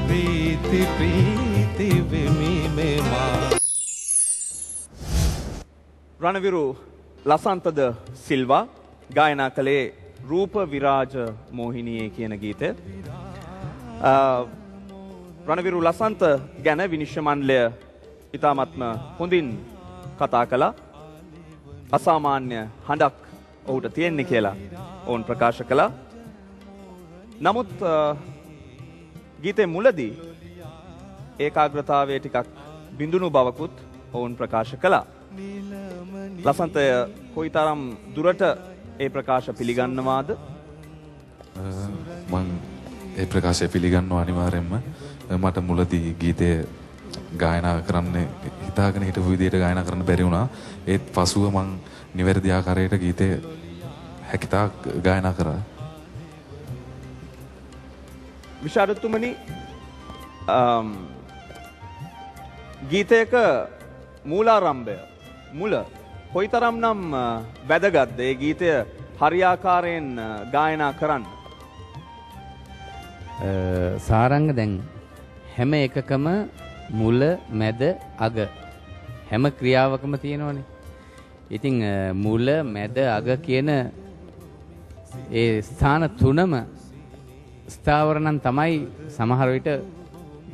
ප්‍රීති ප්‍රීති වෙමි මේ මා. රණවිරු ලසන්තද සිල්වා ගායනා කළේ රූප විරාජ මෝහිනියේ කියන ගීතය. රණවිරු ලසන්ත ගැන විනිශ්චය මණ්ඩලය ඉතාමත්ම හොඳින් කතා කළා. අසාමාන්‍ය හඬක් ඔහුට තියෙන්නේ කියලා ඔවුන් ප්‍රකාශ කළා. නමුත් ගීතේ මුලදී ඒකාග්‍රතාවය ටිකක් බිඳුණු බවකුත් ඔවුන් ප්‍රකාශ කළා. ලසන්තය කොයිතරම් දුරට ඒ ප්‍රකාශ පිළිගන්නවාද? මං ඒ ප්‍රකාශය පිළිගන්නවා අනිවාර්යෙන්ම. මට මුලදී ගීතය ගායනා කරන්න හිතාගෙන හිටපු විදියට ගායනා කරන්න බැරි වුණා. ඒත් පසුව මං නිවැරදි ආකාරයට ගීතය හැකිතාක් ගායනා කරා. විශාරදතුමනි, ගීතයක මූලාරම්භය මුල කොයිතරම් නම් වැදගත්ද ඒ ගීතය හරියාකාරයෙන් ගායනා කරන්න? සාරංග, දැන් හැම එකකම මුල මැද අග හැම ක්‍රියාවකම තියෙනවනේ. ඉතින් මුල මැද අග කියන ඒ ස්ථාන තුනම ස්ථාවර නම් තමයි සමහර විට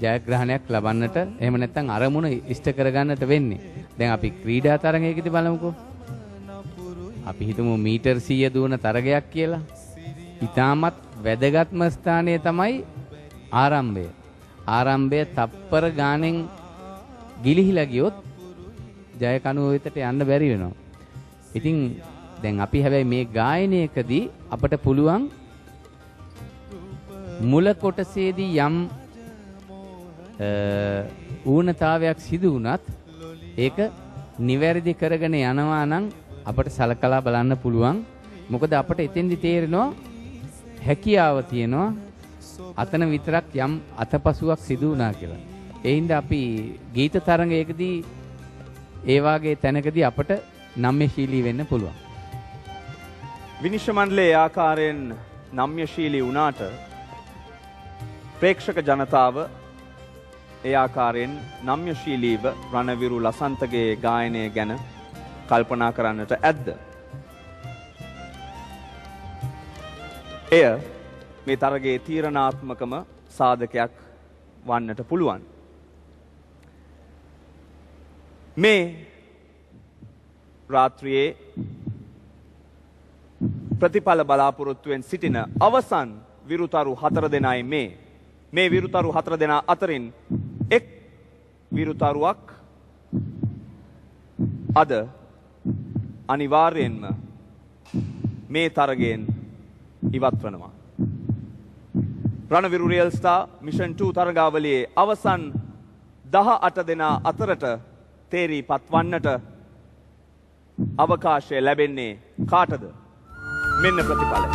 ජයග්‍රහණයක් ලබන්නට, එහෙම නැත්නම් අරමුණ ඉෂ්ට කරගන්නට වෙන්නේ. දැන් අපි ක්‍රීඩා තරගයකදී බලමුකෝ. අපි හිතමු මීටර් 100 දුවන තරගයක් කියලා. ඉතාමත් වැදගත්ම ස්ථානය තමයි ආරම්භය. ආරම්භය තප්පර ගානෙන් ගිලිහිලා ගියොත් ජය කනුව වෙතට යන්න බැරි වෙනවා. ඉතින් දැන් අපි හැබැයි මේ ගායනයකදී අපට පුළුවන් මුල කොටසේදී යම් ඌනතාවයක් සිදු වුණත් ඒක නිවැරදි කරගෙන යනවා නම් අපට සලකලා බලන්න පුළුවන්. මොකද අපට එතෙන්දි තේරෙනවා හැකියාව තියෙනවා අතන විතරක් යම් අතපසුවක් සිදු වුණා කියලා. ඒ හින්දා අපි ගීත තරඟයකදී ඒ වාගේ තැනකදී අපට නම්‍යශීලී වෙන්න පුළුවන්. විනිශ්චය මණ්ඩලයේ ආකාරයෙන් නම්‍යශීලී වුණාට ප්‍රේක්ෂක ජනතාව ඒ ආකාරයෙන් නම්‍යශීලීව රණවිරු ලසන්තගේ ගායනය ගැන කල්පනා කරන්නට ඇද්ද? එය මේ තරගයේ තීරණාත්මකම සාධකයක් වන්නට පුළුවන්. මේ රාත්‍රියේ ප්‍රතිඵල බලාපොරොත්තුවෙන් සිටින අවසන් විරුතරු 4 දෙනයි මේ. මේ විරුතරු 4 දෙනා අතරින් එක් විරුතරුවක් අද අනිවාර්යයෙන්ම මේ තරගයෙන් ඉවත් වෙනවා. රණවිරු රියල් ස්ටාර් මිෂන් 2 තරගාවලියේ අවසන් 18 දෙනා අතරට තේරී පත්වන්නට අවකාශය ලැබෙන්නේ කාටද? මෙන්න ප්‍රතිඵලය.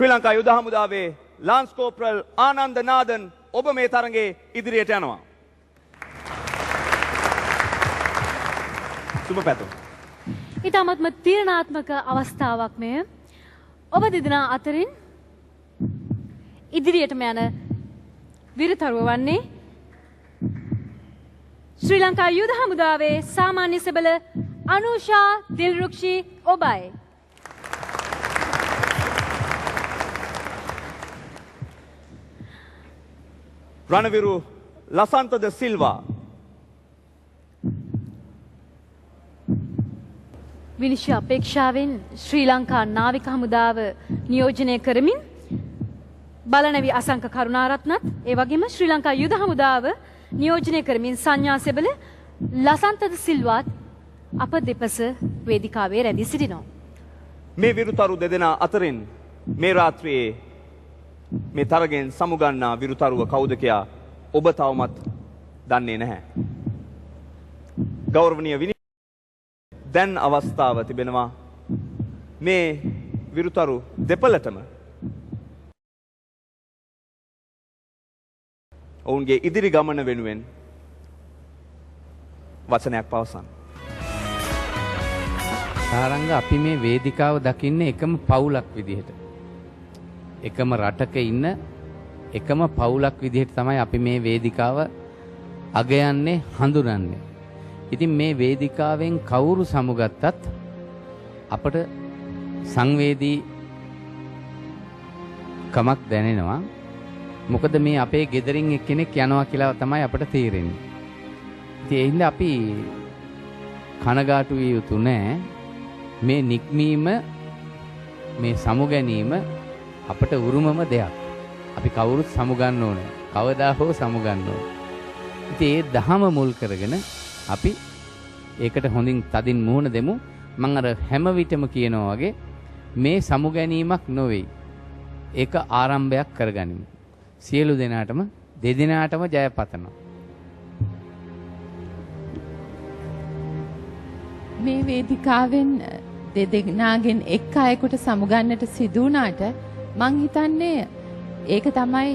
ශ්‍රී ලංකා යුද හමුදාවේ ලාන්ස් කෝප්‍රල් ආනන්ද නාදන් ඔබ මේ තරඟේ ඉදිරියට යනවා. සුබ පැතුම්. ඉතාමත්ම තීරණාත්මක අවස්ථාවක් මෙය. ඔබ දෙදෙනා අතරින් ඉදිරියටම යන විරතරුව වන්නේ ශ්‍රී ලංකා යුද හමුදාවේ සාමාන්‍ය සෙබළ අනුෂා දිල්රුක්ෂි ඔබයි. රණවිරු ලසන්ත ද සිල්වා. විනිශ්චය අපේක්ෂාවෙන් ශ්‍රී ලංකා නාවික හමුදාව නියෝජනය කරමින් බලනැවි අසංක කරුණාරත්නත් ඒ වගේම ශ්‍රී ලංකා යුද හමුදාව නියෝජනය කරමින් සංඥා සෙබළ ලසන්ත ද සිල්වාත් අප දෙපස වේදිකාවේ රැඳී සිටිනවා. මේ විරුතරු දෙදෙනා අතරින් මේ රාත්‍රියේ මේ තරගෙන් සමුගන්නා විරුතරුව කවුද කියා ඔබ තවමත් දන්නේ නැහැ. ගෞරවනීය විනි, දැන් අවස්ථාව තිබෙනවා මේ විරුතරු දෙපළටම ඔවුන්ගේ ඉදිරි ගමන වෙනුවෙන් වචනයක් පවසන්න. සාරංග, අපි මේ වේදිකාව දකින්නේ එකම පවුලක් විදිහට. එකම රටක ඉන්න එකම පවුලක් විදිහට තමයි අපි මේ වේදිකාව අගයන්නේ, හඳුනන්නේ. ඉතින් මේ වේදිකාවෙන් කවුරු සමුගත්තත් අපට සංවේදී කමක් දැනෙනවා. මොකද මේ අපේ ගෙදරින් එක්කෙනෙක් යනවා කියලා තමයි අපට තේරෙන්නේ. ඉතින් ඒ හින්දා අපි කනගාටු විය යුතු නෑ. මේ නික්මීම, මේ සමුගැනීම අපට උරුමම දෙයක්. අපි කවුරුත් සමුගන්න ඕනේ. කවදා හෝ සමුගන්න ඕනේ. ඉතින් ඒ දහම මුල් කරගෙන අපි ඒකට හොඳින් තදින් මුහුණ දෙමු. මං අර හැම විටම කියනවා වගේ මේ සමුගැනීමක් නොවේයි. ඒක ආරම්භයක් කරගනිමු. සියලු දෙනාටම, දෙදෙනාටම ජය පතනවා. මේ වේදිකාවෙන් දෙදෙනාගෙන් එක් අයෙකුට සමුගන්නට සිදු වුණාට මං හිතන්නේ ඒක තමයි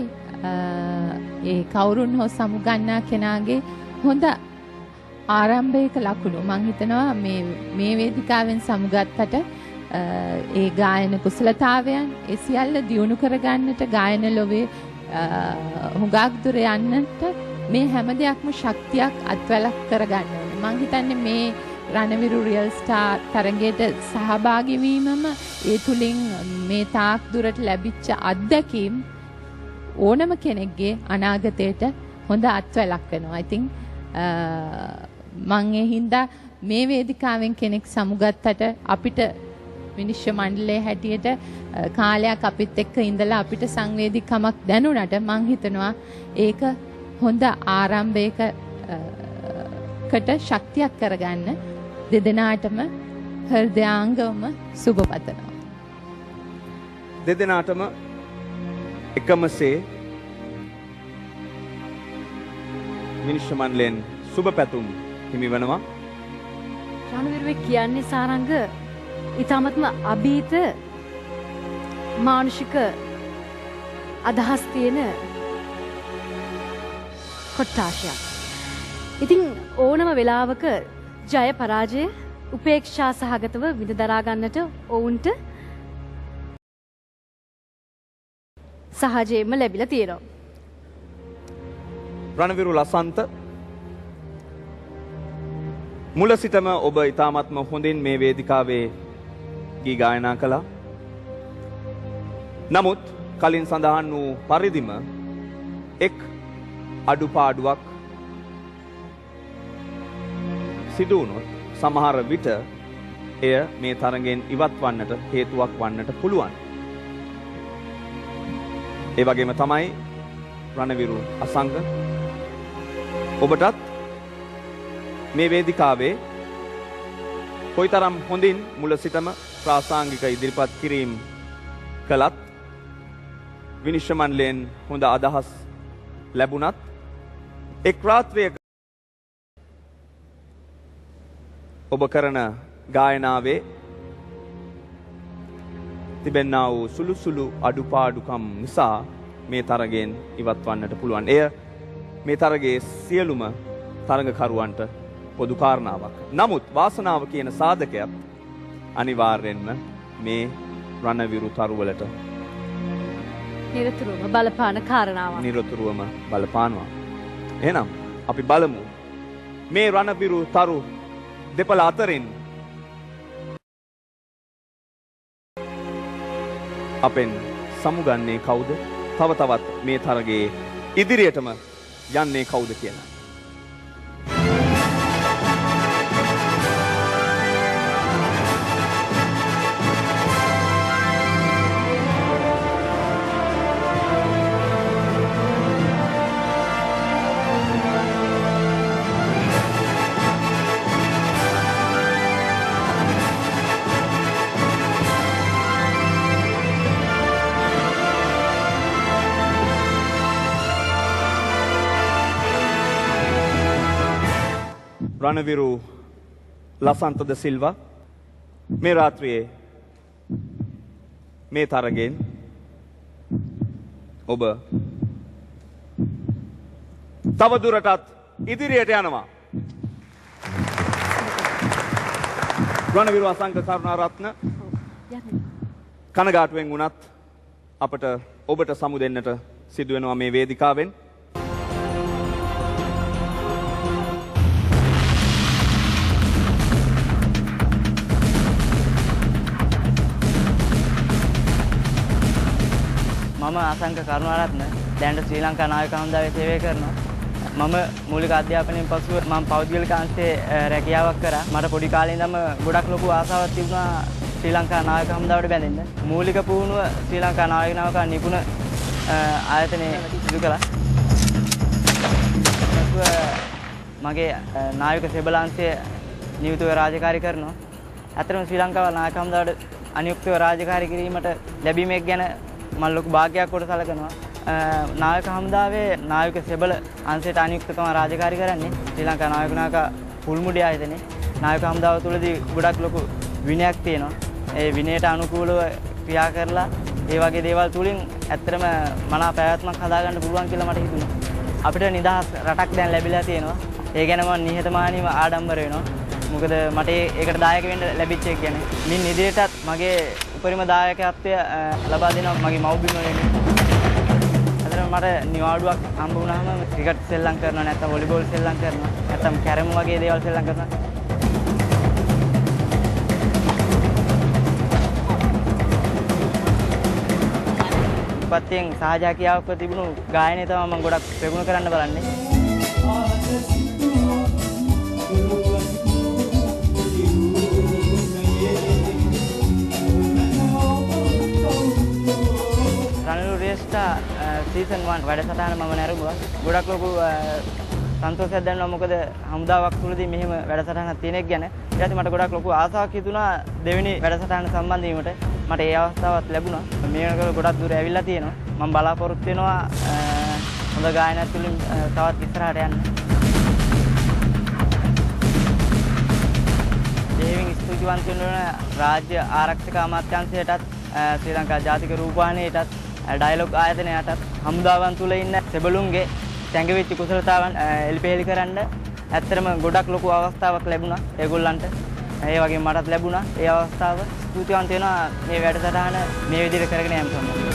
ඒ කවුරුන් හෝ සමුගන්නා කෙනාගේ හොඳ ආරම්භයක ලකුණු. මං හිතනවා මේ වේදිකාවෙන් සමුගත්තට ඒ ගායන කුසලතාවයන් ඒ සියල්ල දියුණු කරගන්නට, ගායන ලොවේ හුඟක් දුර යන්නට මේ හැම දෙයක්ම ශක්තියක් අත්වලක් කරගන්න ඕනේ. මං හිතන්නේ මේ රණවිරු රියල් ස්ටාර් තරගයට සහභාගී වීමම ඒ තුලින් මේ තාක් දුරට ලැබිච්ච අත්දැකීම් ඕනම කෙනෙක්ගේ අනාගතයට හොඳ අත්වලක් වෙනවා. ඉතින් මං ඒ හින්දා මේ වේදිකාවෙන් කෙනෙක් සමුගත්තට අපිට විනිශ්චය මණ්ඩලයේ හැටියට කාලයක් අපිත් එක්ක ඉඳලා අපිට සංවේදීකමක් දැනුණට මං හිතනවා ඒක හොඳ ආරම්භයකට ශක්තියක් කරගන්න දෙදෙනාටම හෘදයාංගවම සුබ පතනවා. දෙදෙනාටම එකමසේ විනිශ්චය මණ්ඩලයෙන් සුබ පැතුම් හිමි වෙනවා. රණවිරුවේ කියන්නේ සාරංග ඉතාමත්ම අභීත මානුෂික අදහස් තියෙන කොට්ටාශයක්. ඉතින් ඕනම වෙලාවක ජය පරාජය උපේක්ෂා සහගතව විඳ දරා ගන්නට ඔවුන්ට සහජයෙන්ම ලැබිලා තියෙනවා. රණවිරු ලසන්ත, මුල සිටම ඔබ ඉතාමත්ම හොඳින් මේ වේදිකාවේ ගී ගායනා කළා. නමුත් කලින් සඳහන් වූ පරිදිම එක් අඩුපාඩුවක් සිදු වුණොත් සමහර විට එය මේ තරඟෙන් ඉවත් වන්නට හේතුවක් වන්නට පුළුවන්. ඒ වගේම තමයි රණවිරු අසංග, ඔබටත් මේ වේදිකාවේ කොයිතරම් හොඳින් මුල සිටම ප්‍රාසංගික ඉදිරිපත් කිරීම කළත් විනිශ්චය මණ්ඩලයෙන් හොඳ අදහස් ලැබුණත් එක් රාත්‍රියක ඔබ කරන ගායනාවේ තිබෙනා වූ සුළු සුළු අඩුපාඩුකම් නිසා මේ තරගයෙන් ඉවත් වන්නට පුළුවන්. එය මේ තරගයේ සියලුම තරගකරුවන්ට පොදු කාරණාවක්. නමුත් වාසනාව කියන සාධකයත් අනිවාර්යෙන්ම මේ රණවිරු තරුවලට නිරතුරුවම බලපාන කාරණාවක්. නිරතුරුවම බලපානවා. එහෙනම් අපි බලමු මේ රණවිරු තරු දෙපළ අතරින් අපෙන් සමුගන්නේ කවුද? තව තවත් මේ තරගයේ ඉදිරියටම යන්නේ කවුද කියලා. රණවිරු ලසන්ත ද සිල්වා මේ රාත්‍රියේ මේ තරගෙන් ඔබ තව දුරටත් ඉදිරියට යනවා. රණවිරු අසංක කරුණාරත්න, කනගාටුවෙන් වුණත් අපට ඔබට සමු දෙන්නට සිදු වෙනවා මේ වේදිකාවෙන්. මම අසංක කරුණාරත්න දැනට ශ්‍රී ලංකා නාවික හමුදාවේ සේවය කරනවා. මම මූලික අධ්‍යාපනයෙන් පසුව මම පෞද්ගලික අංශයේ රැකියාවක් කරා. මට පොඩි කාලේ ඉඳන්ම ගොඩක් ලොකු ආසාවක් තිබුණා ශ්‍රී ලංකා නාවික හමුදාවට බැඳෙන්න. මූලික පුහුණුව ශ්‍රී ලංකා නාවික නෞකා නිපුණ ආයතනයේ සිදු කළා. පසුව මගේ නාවික සෙබලාංශයේ නියුතව රාජකාරී කරනවා. ඇත්තටම ශ්‍රී ලංකාව නාවික හමුදාවට අනියුක්තව රාජකාරී කිරීමට ලැබීම ගැන මම ලොකු භාග්‍යයක් කොට සැලකනවා. නාවික හමුදාවේ නාවික සෙබල අංශයට අනියුක්ත තමයි රාජකාරී කරන්නේ. ශ්‍රී ලංකා නාවික නායක පුල්මුඩි ආයතනයේ නාවික හමුදාව තුළදී ගොඩක් ලොකු විනයක් තියෙනවා. ඒ විනයට අනුකූලව ක්‍රියා කරලා ඒ වගේ දේවල් තුලින් ඇත්තටම මනා පැවැත්මක් හදාගන්න පුළුවන් කියලා මට හිතුණා. අපිට නිදහස් රටක් දැන් ලැබිලා තියෙනවා. ඒ ගැන මම නිහතමානීව ආඩම්බර වෙනවා. මොකද මට ඒකට දායක වෙන්න ලැබිච්ච එක ගැන. මින් ඉදිරියටත් මගේ උපරිම දායකත්වය ලබා දෙනවා මගේ මව්බිම වෙනුවෙන්. අතන මට නිවාඩුවක් හම්බ වුණාම ක්‍රිකට් සෙල්ලම් කරනවා, නැත්නම් වොලිබෝල් සෙල්ලම් කරනවා, නැත්නම් කැරම් වගේ දේවල් සෙල්ලම් කරනවා. උපත්යෙන් සහජ හැකියාවක්ව තිබුණු ගායනය තමයි මම ගොඩක් ප්‍රගුණ කරන්න බලන්නේ. රණවිරු රියස්ටා සීසන් 1 වැඩසටහන මම නැරඹුවා. ගොඩක් ලොකු සන්තෝෂයක් දැනෙනවා, මොකද හමුදාවක් තුළදී මෙහෙම වැඩසටහනක් තියෙන එක ගැන. ඊට පස්සේ මට ගොඩක් ලොකු ආසාවක් හිතුණා දෙවෙනි වැඩසටහන සම්බන්ධ වීමට. මට ඒ අවස්ථාවත් ලැබුණා. මේ වෙනකොට ගොඩක් දුර ඇවිල්ලා තියෙනවා. මම බලාපොරොත්තු වෙනවා හොඳ ගායනයක් තුළින් තවත් ඉස්සරහට යන්න. දෙහිමින් ස්තුතිවන්ත වෙන්න ඕන රාජ්‍ය ආරක්ෂක අමාත්‍යාංශයටත්, ශ්‍රී ලංකා ජාතික රූපවාහිනියටත්, ඩයලොග් ආයතනයටත්, හමුදාවන් තුල ඉන්න සෙබළුන්ගේ සැඟවිච්ච කුසලතාවන් එලිපෙහෙලි කරන්න ඇත්තටම ගොඩක් ලොකු අවස්ථාවක් ලැබුණා ඒගොල්ලන්ට. ඒ වගේම මටත් ලැබුණා ඒ අවස්ථාව. ස්තුතිවන්ත වෙනවා මේ වැඩසටහන මේ විදිහට කරගෙන යෑම සම්බන්ධයෙන්.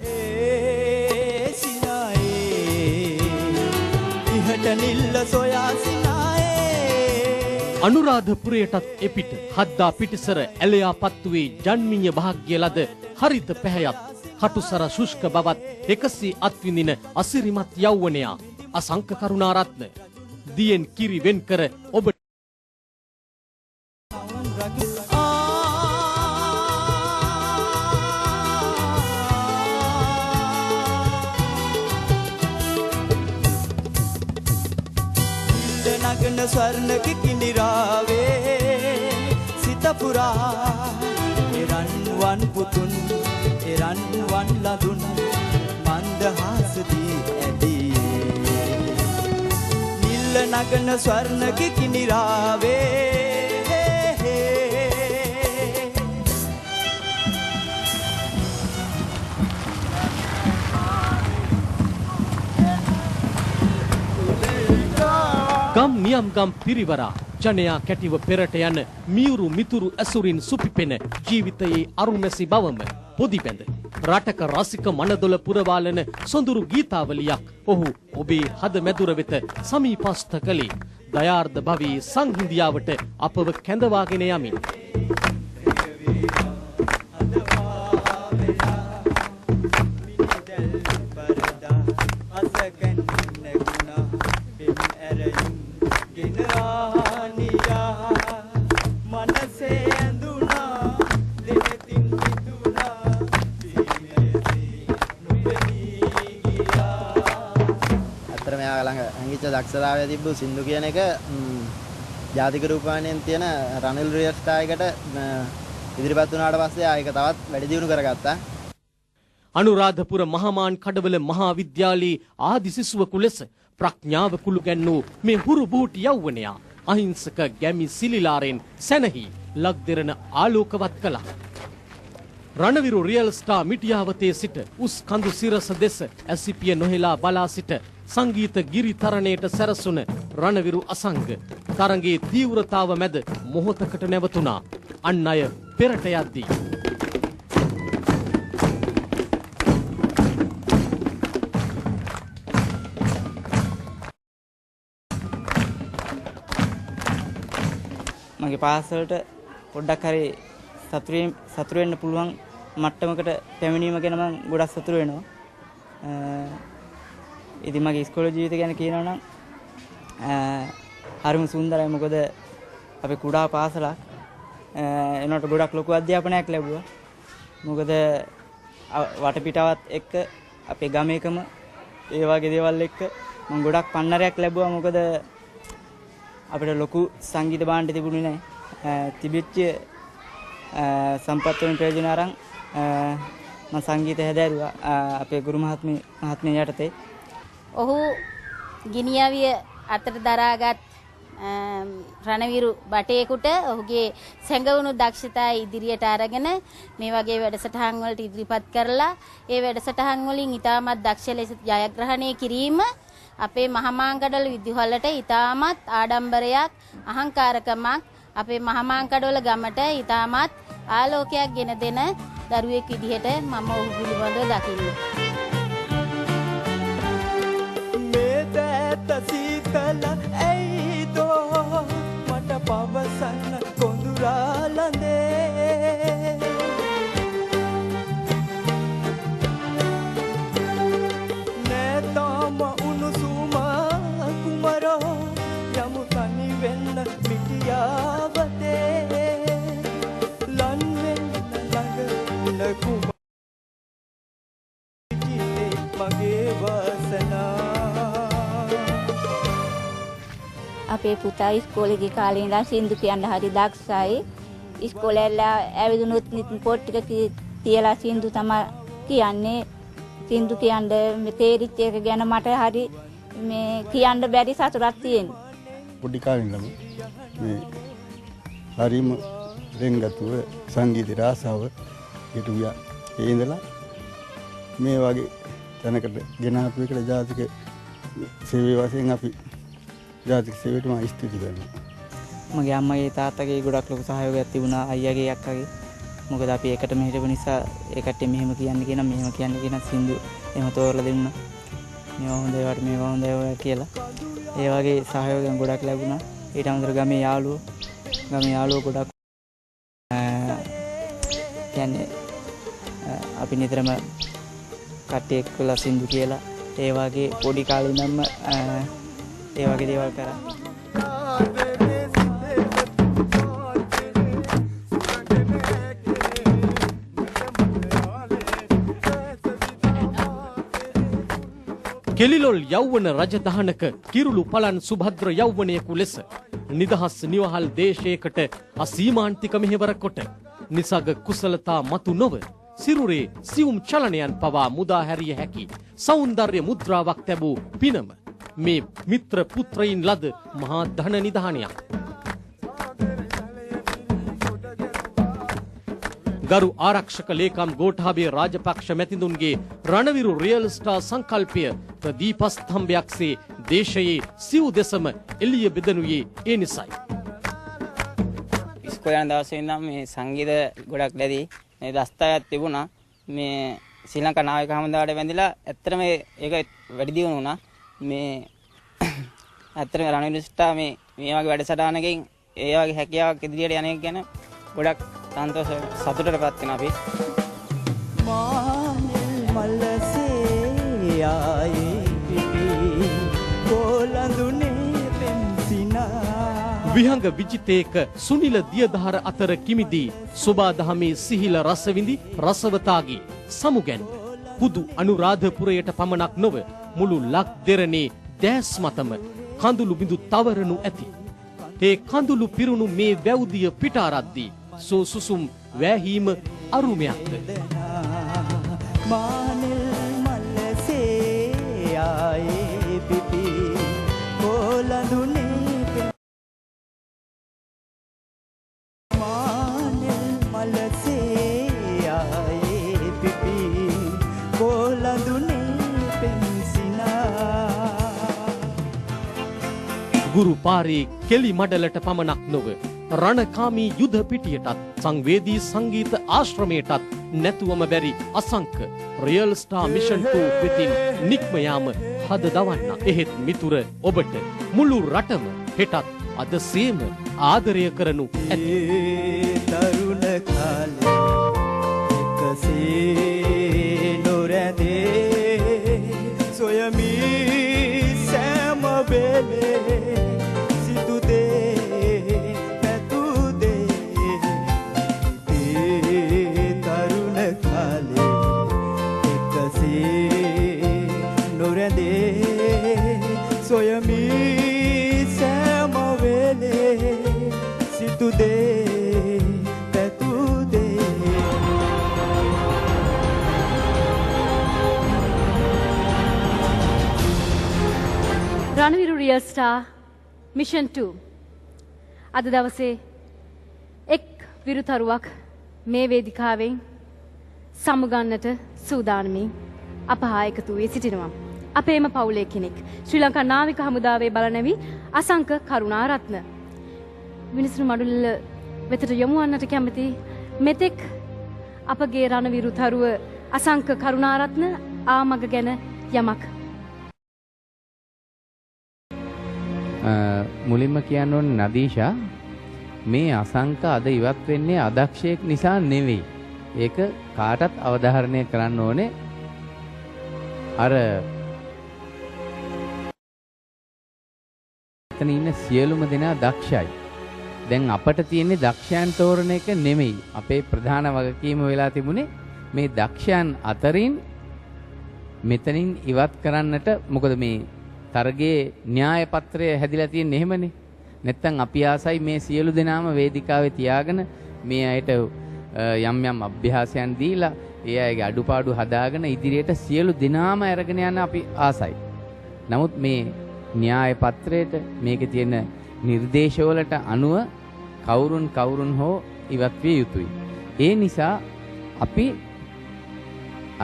ඒ සිනායේ ඉහට නිල්ල සොයා සිනායේ. අනුරාධපුරයටත් එපිට හද්දා පිටිසර ඇලයා පත්තුවේ ජන්මීය භාග්‍ය ලද හරිත පැහැයත් කටුසර ශුෂ්ක බවත් එකසේ අත්විඳින අසිරිමත් යෞවනයා අසංක කරුණාරත්න දියෙන් කිරි වෙන් කර ඔබ නගන ස්වර්ණ කිකිණිරාවේ සිත පුරා එරන්වන් පුතුන් එරන්වන් ලඳුන් මන්දහාසදී ඇදී නිල්ල නගන ස්වර්ණ කිකිණිරාවේ. ගම් නියම් ගම් පිරිවරා ජනයා කැටිව පෙරට යන මියුරු මිතුරු ඇසුරින් සුපිපෙන ජීවිතයේ අරුමැසි බවම පොදිබැඳ රටක රසික මනදොල පුරවාලන සොඳුරු ගීතාවලියක් ඔහු ඔබේ හද මැදුර වෙත සමීපස්ಥ කළේ දයාර්ධ භවයේ සංහිඳියාවට අපව කැඳවාගෙන යමින්. දක්ෂතාවය තිබ්බු සින්දු කියන එක ජාතික රූපවාහිනියෙන් තියෙන රනිල් රියස්ටා එකට ඉදිරිපත් වුණාට පස්සේ ආ ඒක තවත් වැඩි දියුණු කරගත්තා. අනුරාධපුර මහමාන් කඩවල මහා විද්‍යාලයේ ආදි සිසුවෙකු ලෙස ප්‍රඥාව කුළු ගැන්වූ මේ හුරු බූටි යෞවනයා අහිංසක ගැමි සිලිලාරෙන් සැනහි ලක්දෙරණ ආලෝකවත් කළා. රණවිරු රියල් ස්ටාර් මිටියාවතේ සිට උස් කඳු සිරස දෙස ඇසිපිය නොහෙලා බලා සිට සංගීත ගිරි තරණයට සැරසුන රණවිරු අසංග තරඟයේ තීව්‍රතාව මැද මොහොතකට නැවතුණා. අන් අය පෙරට යද්දී මගේ පාසලට පොඩ්ඩක් හරි සතුරු වෙන්න පුළුවන් මට්ටමකට පැමිණීම ගැන මම ගොඩක් සතුටු වෙනවා. ඉතින් මගේ ඉස්කෝලේ ජීවිතය ගැන කියනවා නම් හරිම සුන්දරයි. මොකද අපේ කුඩා පාසලක් එනකොට ගොඩක් ලොකු අධ්‍යාපනයක් ලැබුවා. මොකද වටපිටාවත් එක්ක අපේ ගමේකම ඒ වගේ දේවල් එක්ක මම ගොඩක් පන්නරයක් ලැබුවා. මොකද අපිට ලොකු සංගීත භාණ්ඩ තිබුණේ නැහැ. තිබිච්ච සම්පත් වලින් ප්‍රයෝජන අරන් මම සංගීතය හැදෑරුවා අපේ ගුරු මහත්මිය යටතේ. ඔහු ගිනිඅවිය අතට දරාගත් රණවිරු බටේකුට ඔහුගේ සැඟවුණු දක්ෂතා ඉදිරියට අරගෙන මේ වගේ වැඩසටහන් වලට ඉදිරිපත් කරලා ඒ වැඩසටහන් වලින් ඉතාමත් දක්ෂ ලෙස ජයග්‍රහණය කිරීම අපේ මහමාංකඩවල විදුහලට ඉතාමත් ආඩම්බරයක්, අහංකාරකමක්, අපේ මහමාංකඩවල ගමට ඉතාමත් ආලෝකයක් ගෙන දෙන දරුවෙක් විදිහට මම ඔහු පිළිබඳව දකින්නේ. මේ දෑත සීතල ඇයිදෝ මට පවසන්න කොඳුරා ලඳේ. නෑ තාම උණුසුම කුමරෝ යමු තනි වෙන්න මිටියාවතේ. ලන් වෙන්න ළඟ උන කුමර ජීවිතේ මගේ වාසනා. අපේ පුතා ඉස්කෝලේ ගිය කාලේ ඉඳන් සින්දු කියන්න හරි දක්ෂයි. ඉස්කෝලේ ඇවිදුනොත් පොත් ටික තියලා සින්දු තමයි කියන්නේ. සින්දු කියන්න මේ තේරිච්ච එක ගැන මට හරි මේ කියන්න බැරි සතුටක් තියෙනවා. පොඩි කාලේ ඉඳලම මේ හරිම රෙංගතුව සංගීතයට ආසාව හිටුවා. ඒ ඉඳලා මේ වගේ තැනකට ගෙන ආපු එකට ජාතික සේවය වශයෙන් අපි ජාතික සේවයට මම ස්තුති කරනවා. මගේ අම්මගේ තාත්තගේ ගොඩක් ලොකු සහයෝගයක් තිබුණා, අයියාගේ අක්කාගේ. මොකද අපි එකටම හිටපු නිසා ඒ කට්ටිය මෙහෙම කියන්න කියන මෙහෙම කියන්න කියන සින්දු එහෙම තෝරලා දුන්නා. මේවා හොඳ ඒවාට මේවා හොඳ ඒවා කියලා. ඒ වගේ සහයෝගයක් ගොඩක් ලැබුණා. ඊට අමතරව ගමේ යාළුවෝ ගොඩක් කියන්නේ අපි නිතරම කට්ටිය එක්කලා සින්දු කියලා ඒ වගේ පොඩි කාලේ ඉඳන්ම ඒ වගේ දේවල් කරා. කෙලිලොල් යෞවන රජදහනක කිරුළු පලන් සුභද්‍ර යෞවනයෙකු ලෙස නිදහස් නිවහල් දේශයකට අසීමාන්තික මෙහෙවර කොට නිසග කුසලතා මතු නොව සිරුරේ සියුම් චලනයන් පවා මුදා හැරිය හැකි සෞන්දර්ය මුද්‍රාවක් තැබූ පිනම මේ මිත්‍ර පුත්‍රයින් ලද මහා ධන නිධානයක්. ගරු ආරක්ෂක ලේකම් ගෝඨාභය රාජපක්ෂ මැතිතුන්ගේ රණවිරු රියල් ස්ටාර් සංකල්පය ප්‍රදීපස්තම්භයක්සේ දේශයේ සිව් දෙසම එළිය බෙදනුයේ ඒ නිසයි. ඉස්කෝලේ යන දවසේ ඉඳන් මේ සංගීත ගොඩක් ලැබී මේ දස්තාවක් තිබුණා. මේ ශ්‍රී ලංකා නාවික හමුදාවට වැඳිලා ඇත්තටම ඒක වැඩි දියුණු වුණා. මේ ඇත්තටම රණවිරු ස්ටාර් මේ වගේ වැඩසටහනකින් ඒ වගේ හැකියාවක් ඉදිරියට යන එක ගැන ගොඩක් සන්තෝෂ සතුටටපත් වෙනවා අපි. මානිල් මලසේ ආයේ පිපි කොළඳුනේ පෙම්සිනා. විහංග විජිතේක සුනිල දියදහර අතර කිමිදී සෝබාදහමේ සිහිල රසවිඳි රසවතාගේ සමුගැන්ම පුදු අනුරාධපුරයට පමණක් නොව මුළු ලක් දෙරණේ දෑස් මතම කඳුළු බිඳු තවරනු ඇති. ඒ කඳුළු පිරුණු මේ වැව්දිය පිටාරද්දී සෝ සුසුම් වැහීම අරුමයක්ද. මානිල් මලසේ ආයේ පිපි කොළඳුනේ මානිල් මලසේ ගුරු පාරේ කෙලි මඩලට පමණක් නොව රණකාමී යුද පිටියටත් සංවේදී සංගීත ආශ්‍රමයටත් නැතුවම බැරි අසංක රියල් ස්ටාර් මිෂන් 2 වෙතින් නික්ම යාම හද දවන්න. එහෙත් මිතුර ඔබට මුළු රටම හෙටත් අද සේම ආදරය කරනු ඇති. තරුණ කාලේ එකසේ නොරැඳේ සොයමි සෑම වෙලේ සිතු දේ පැතු දේ තරුණ කාලේ එකසේ නොරැඳේ සොයමි සෑම වෙලේ සිතු දේ පැතු දේ. රණවිරු රියල් ස්ටාර් මිෂන් 2 අද දවසේ එක් විරුතරුවක් මේ වේදිකාවෙන් සමුගන්නට සූදානමින් අප හා එකතු වී සිටිනවා. අපේම පවුලේ කෙනෙක් ශ්‍රී ලංකා නාවික හමුදාවේ බලනැවි අසංක කරුණාරත්න. විනිසුරු මඩුල්ල වෙතට යොමු වන්නට කැමති මෙතෙක් අපගේ රණවිරු තරුව අසංක කරුණාරත්න ආමග ගැන යමක්. මුලින්ම කියන්න ඕනේ නදීෂා, මේ අසංක අද ඉවත් වෙන්නේ අදක්ෂයෙක් නිසා නෙවෙයි. ඒක කාටත් අවධාරණය කරන්න ඕනේ. අර එතන ඉන්න සියලුම දෙනා දක්ෂයි. දැන් අපට තියෙන්නේ දක්ෂයන් තෝරන එක නෙමෙයි. අපේ ප්‍රධාන වගකීම වෙලා තිබුණේ මේ දක්ෂයන් අතරින් මෙතනින් ඉවත් කරන්නට. මොකද මේ තරගයේ න්‍යාය පත්‍රය හැදිලා තියෙන්නේ එහෙමනේ. නැත්තම් අපි ආසයි මේ සියලු දෙනාම වේදිකාවේ තියාගෙන මේ අයට යම් යම් අභ්‍යාසයන් දීලා ඒ අයගේ අඩුපාඩු හදාගෙන ඉදිරියට සියලු දෙනාම අරගෙන යන අපි ආසයි. නමුත් මේ න්‍යාය පත්‍රයට මේකේ තියෙන නිර්දේශවලට අනුව කවුරුන් කවුරුන් හෝ ඉවත් විය යුතුයි. ඒ නිසා අපි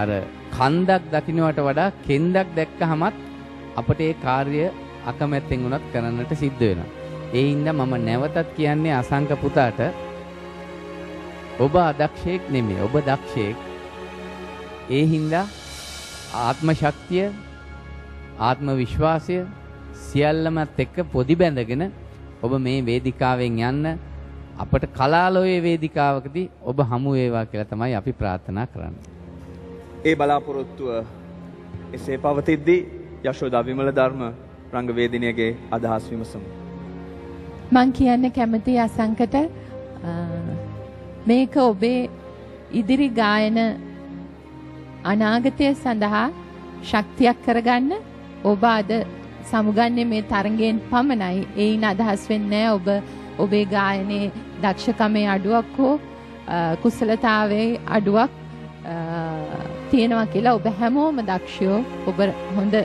අර කන්දක් දකින්නට වඩා කෙන්දක් දැක්කහමත් අපට ඒ කාර්ය අකමැත්තෙන් වුණත් කරන්නට සිද්ධ වෙනවා. ඒ හින්දා මම නැවතත් කියන්නේ අසංක පුතාට, ඔබ අදක්ෂයෙක් නෙමෙයි, ඔබ දක්ෂයෙක්. ඒ හින්දා ආත්ම ශක්තිය, ආත්ම විශ්වාසය සියල්ලමත් එක්ක පොඩි බැඳගෙන ඔබ මේ වේදිකාවෙන් යන්න, අපට කලාලෝයේ වේදිකාවකදී ඔබ හමු වේවා කියලා තමයි අපි ප්‍රාර්ථනා කරන්නේ. ඒ බලාපොරොත්තුව එසේ පවතිද්දී යශෝදා විමල ධර්ම රංගවේදිනියගේ අදහස් විමසමු. මං කියන්න කැමති අසංකට, මේක ඔබේ ඉදිරි ගායන අනාගතය සඳහා ශක්තියක් කරගන්න. ඔබ අද සමුගන්නේ මේ තරඟයෙන් පමණයි. ඒයින් අදහස් වෙන්නේ ඔබ ඔබේ ගායනයේ දක්ෂකමේ අඩුවක් හෝ කුසලතාවයේ අඩුවක් තියෙනවා කියලා. ඔබ හැමෝම දක්ෂයෝ, ඔබ හොඳ,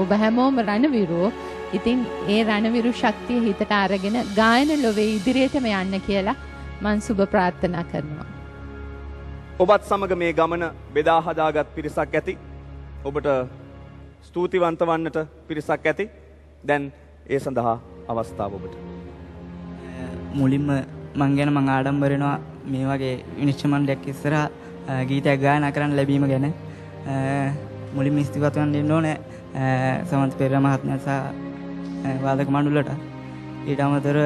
ඔබ හැමෝම රණවිරුවෝ. ඉතින් ඒ රණවිරු ශක්තිය හිතට අරගෙන ගායන ලොවේ ඉදිරියටම යන්න කියලා මං සුබ ප්‍රාර්ථනා කරනවා. ඔබත් සමග මේ ගමන බෙදා හදාගත් පිරිසක් ඇති. ඔබට ස්තුතිවන්ත වන්නට පිරිසක් ඇති. දැන් ඒ සඳහා අවස්ථාව ඔබට. මුලින්ම මං ගැන මං ආඩම්බර වෙනවා මේ වගේ විනිශ්චය මණ්ඩලයක් ඉස්සරහා ගීතයක් ගායනා කරන්න ලැබීම ගැන. මුලින්ම ස්තුතිවන්ත වෙන්න ඕනේ සමන්ත පෙරේරා මහත්මයා සහ වාදක මණ්ඩලයට. ඊට අමතරව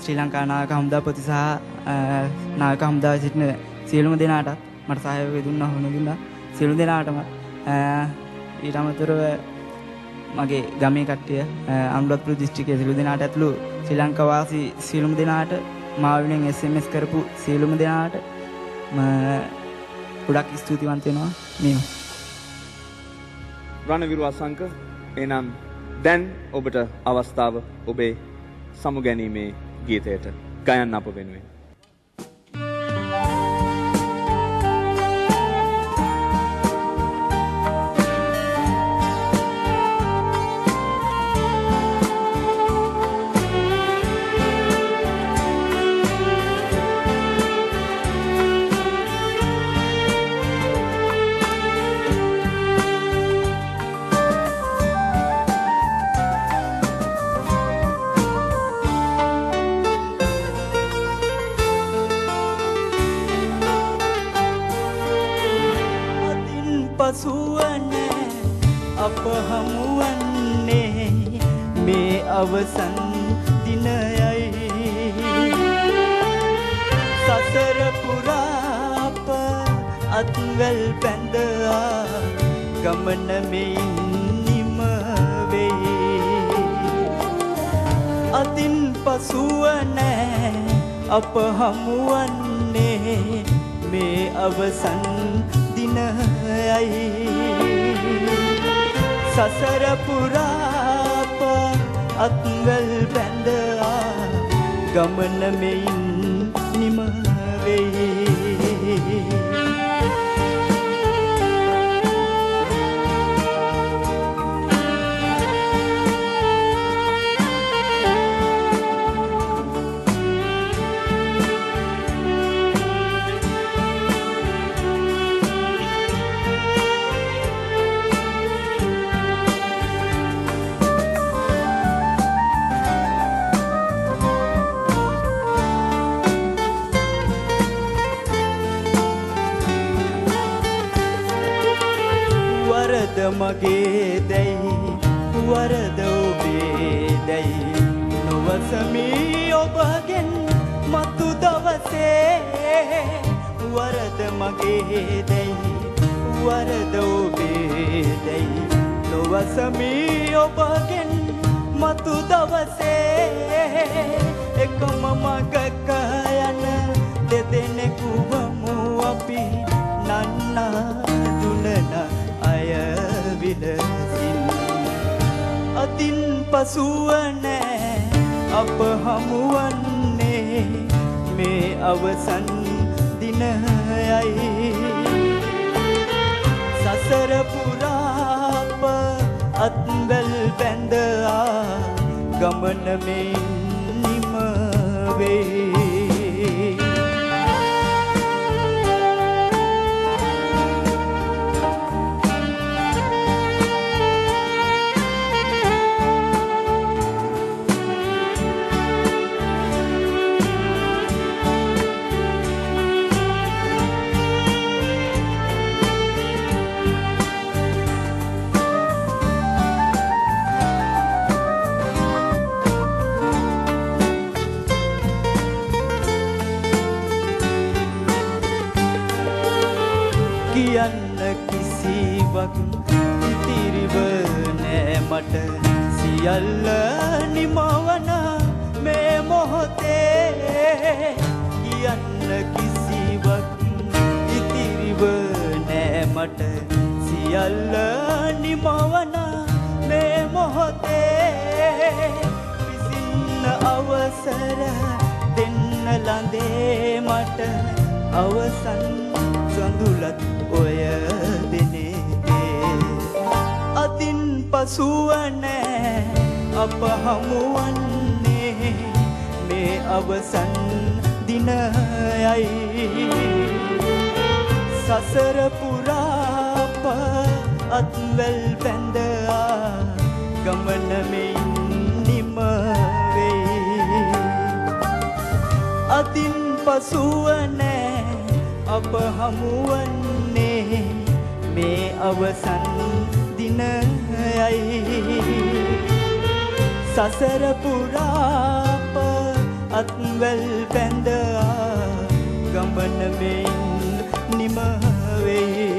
ශ්‍රී ලංකා නායක හමුදාපති සහ නායක හමුදාවේ සිටින සියලුම දෙනාටත් මට සහයෝගය දුන්නා, හොන දුන්නා සියලු දෙනාටම. ඊට අමතරව මගේ ගමේ කට්ටිය අනුරාධපුර දිස්ත්‍රික්කයේ සියලු දෙනාට ඇතුළු ශ්‍රී ලංකා වාසී සියලුම දෙනාට, මා වෙනුවෙන් SMS කරපු සියලුම දෙනාට මම ගොඩක් ස්තුතිවන්ත වෙනවා. මේව රණවිරු අසංක, එනම් දැන් ඔබට අවස්ථාව ඔබේ සමුගැනීමේ ගීතයට ගයන්න අප වෙනුවෙන්. හමුවන්නේ මේ අවසන් දිනයයි. සසර පුරා අප අත්වැල් බැඳ ආ ගමන මෙයින් නිම වෙයි. අතින් පසුව නෑ අප හමුවන්නේ මේ අවසන් දිනයයි. සසර පුරා අප අත්වැල් බැඳ ආ ගමන මෙයින් නිම වෙයි. වරද මගේ දැයි වරද ඔබේ දැයි නොවසමි ඔබගෙන් මතු දවසේ. වරද මගේ දැයි වරද ඔබේ දැයි නොවසමි ඔබගෙන් මතු දවසේ. එකම මගක යන දෙදෙනෙකු වමු අපි නන්නා දුනන අය විලසින්. අතින් පසුව නෑ අප හමුවන්නේ මේ අවසන් දිනයයි. සසර පුරා අප අත්වැල් බැඳ ආ ගමන මෙයින් නිම වෙයි. කියන්න කිසිවක් ඉතිරිව නෑ මට සියල්ල නිමවන මේ මොහොතේ. කියන්න කිසිවක් ඉතිරිව නෑ මට සියල්ල නිමවන මේ මොහොතේ. විසින්න අවසර දෙන්න ලඳේ මට අවසන් සඳුලත් ඔය දෙනේ. අතින් පසුව නෑ අප හමුවන්නේ මේ අවසන් දිනයයි. සසර පුරා අප අත්වැල් බැඳ ආ ගමන මෙයින් නිම වෙයි. අතින් පසුව නෑ අප හමුවන්නේ මේ අවසන් දිනයයි. සසර පුරා අප අත්වැල් බැඳ ආ ගමන මෙයින් නිම වෙයි.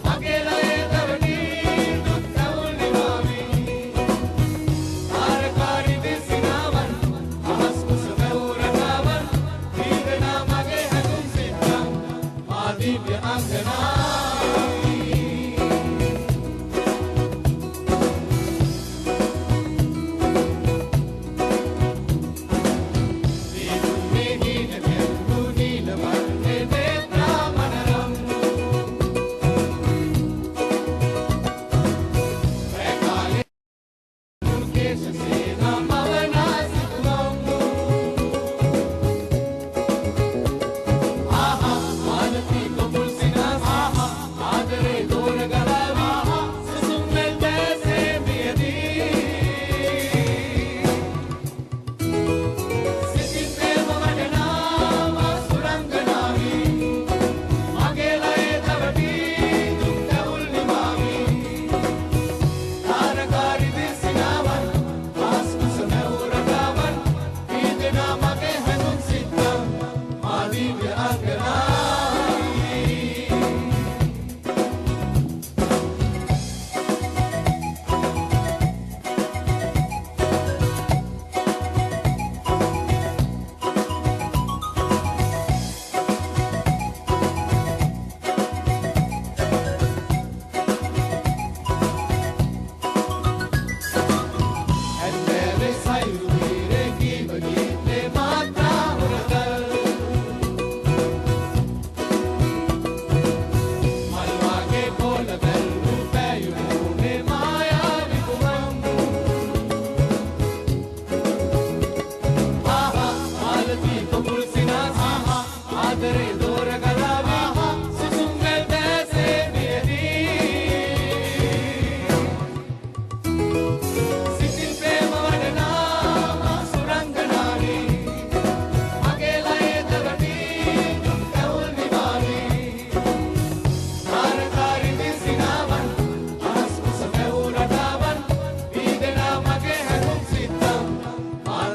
මගේ ලයේ දවනී දුක් තැවුල් නිවා.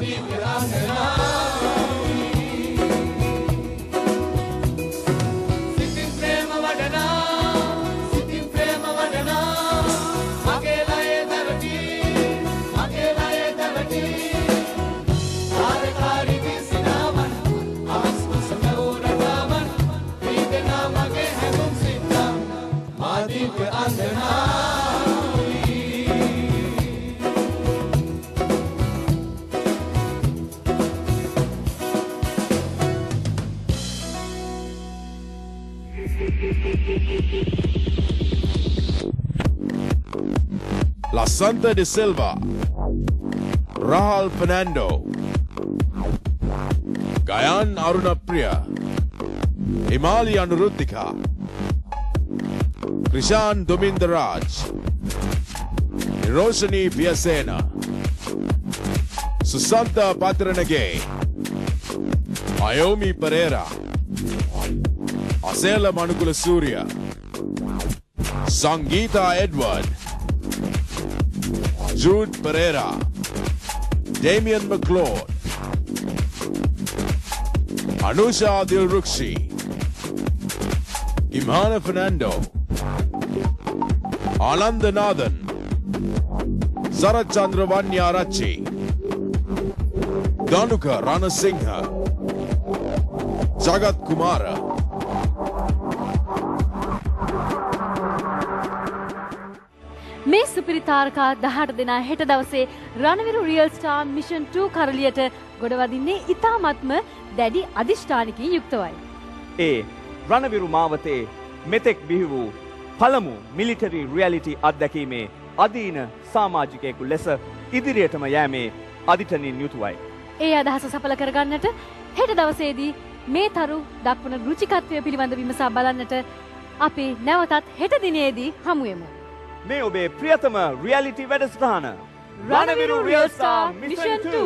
දිව්‍ය අංගනාවි. සිතින් ප්‍රේම වඩනා, සිතින් ප්‍රේම වඩනා, මගේ ලයේ දැවටි, මගේ ලයේ දැවටි. තාරකාරි විසිනාවන්, අහස් කුසම වූ රටාවන්, පීඩනා මගේ හැඟුම් සිතා, මා දිව්‍ය අංගනාවි. Lasantha De Silva, Rahal Fernando, Gayan Arunapriya, Himali Anuruddhika, Krishan Domindaraj, Hiroshini Piyasena, Susantha Patranage, Ayomi Pereira, Asela Manukula Surya, Sangeeta Edward, Jude Pereira, Damien McLeod, Anusha Dilrukshi, Imhana Fernando, Anandanathan, Sarachandra Vanyarachi, Danuka Ranasinghe, Jagat Kumara. මේ සුපිරි තාරකා 18 දෙනා හෙට දවසේ රණවිරු රියල් ස්ටාර් මිෂන් 2 කරලියට ගොඩවදින්නේ ඉතාමත්ම දැඩි අධිෂ්ඨානකින් යුක්තවයි. ඒ රණවිරු මාවතේ මෙතෙක් බිහි වූ පළමු මිලිටරි රියැලිටි අත්දැකීමේ අදීන සමාජිකයෙකු ලෙස ඉදිරියටම යෑමේ අදිටනින් යුතුවයි. ඒ අදහස සඵල කරගන්නට හෙට දවසේදී මේ තරු දක්වන රුචිකත්වය පිළිබඳ විමසා බලන්නට අපි නැවතත් හෙට දිනයේදී හමු වෙමු. මේ ඔබේ ප්‍රියතම රියැලිටි වැඩසටහන රණවිරු රියල් ස්ටාර් මිෂන් 2.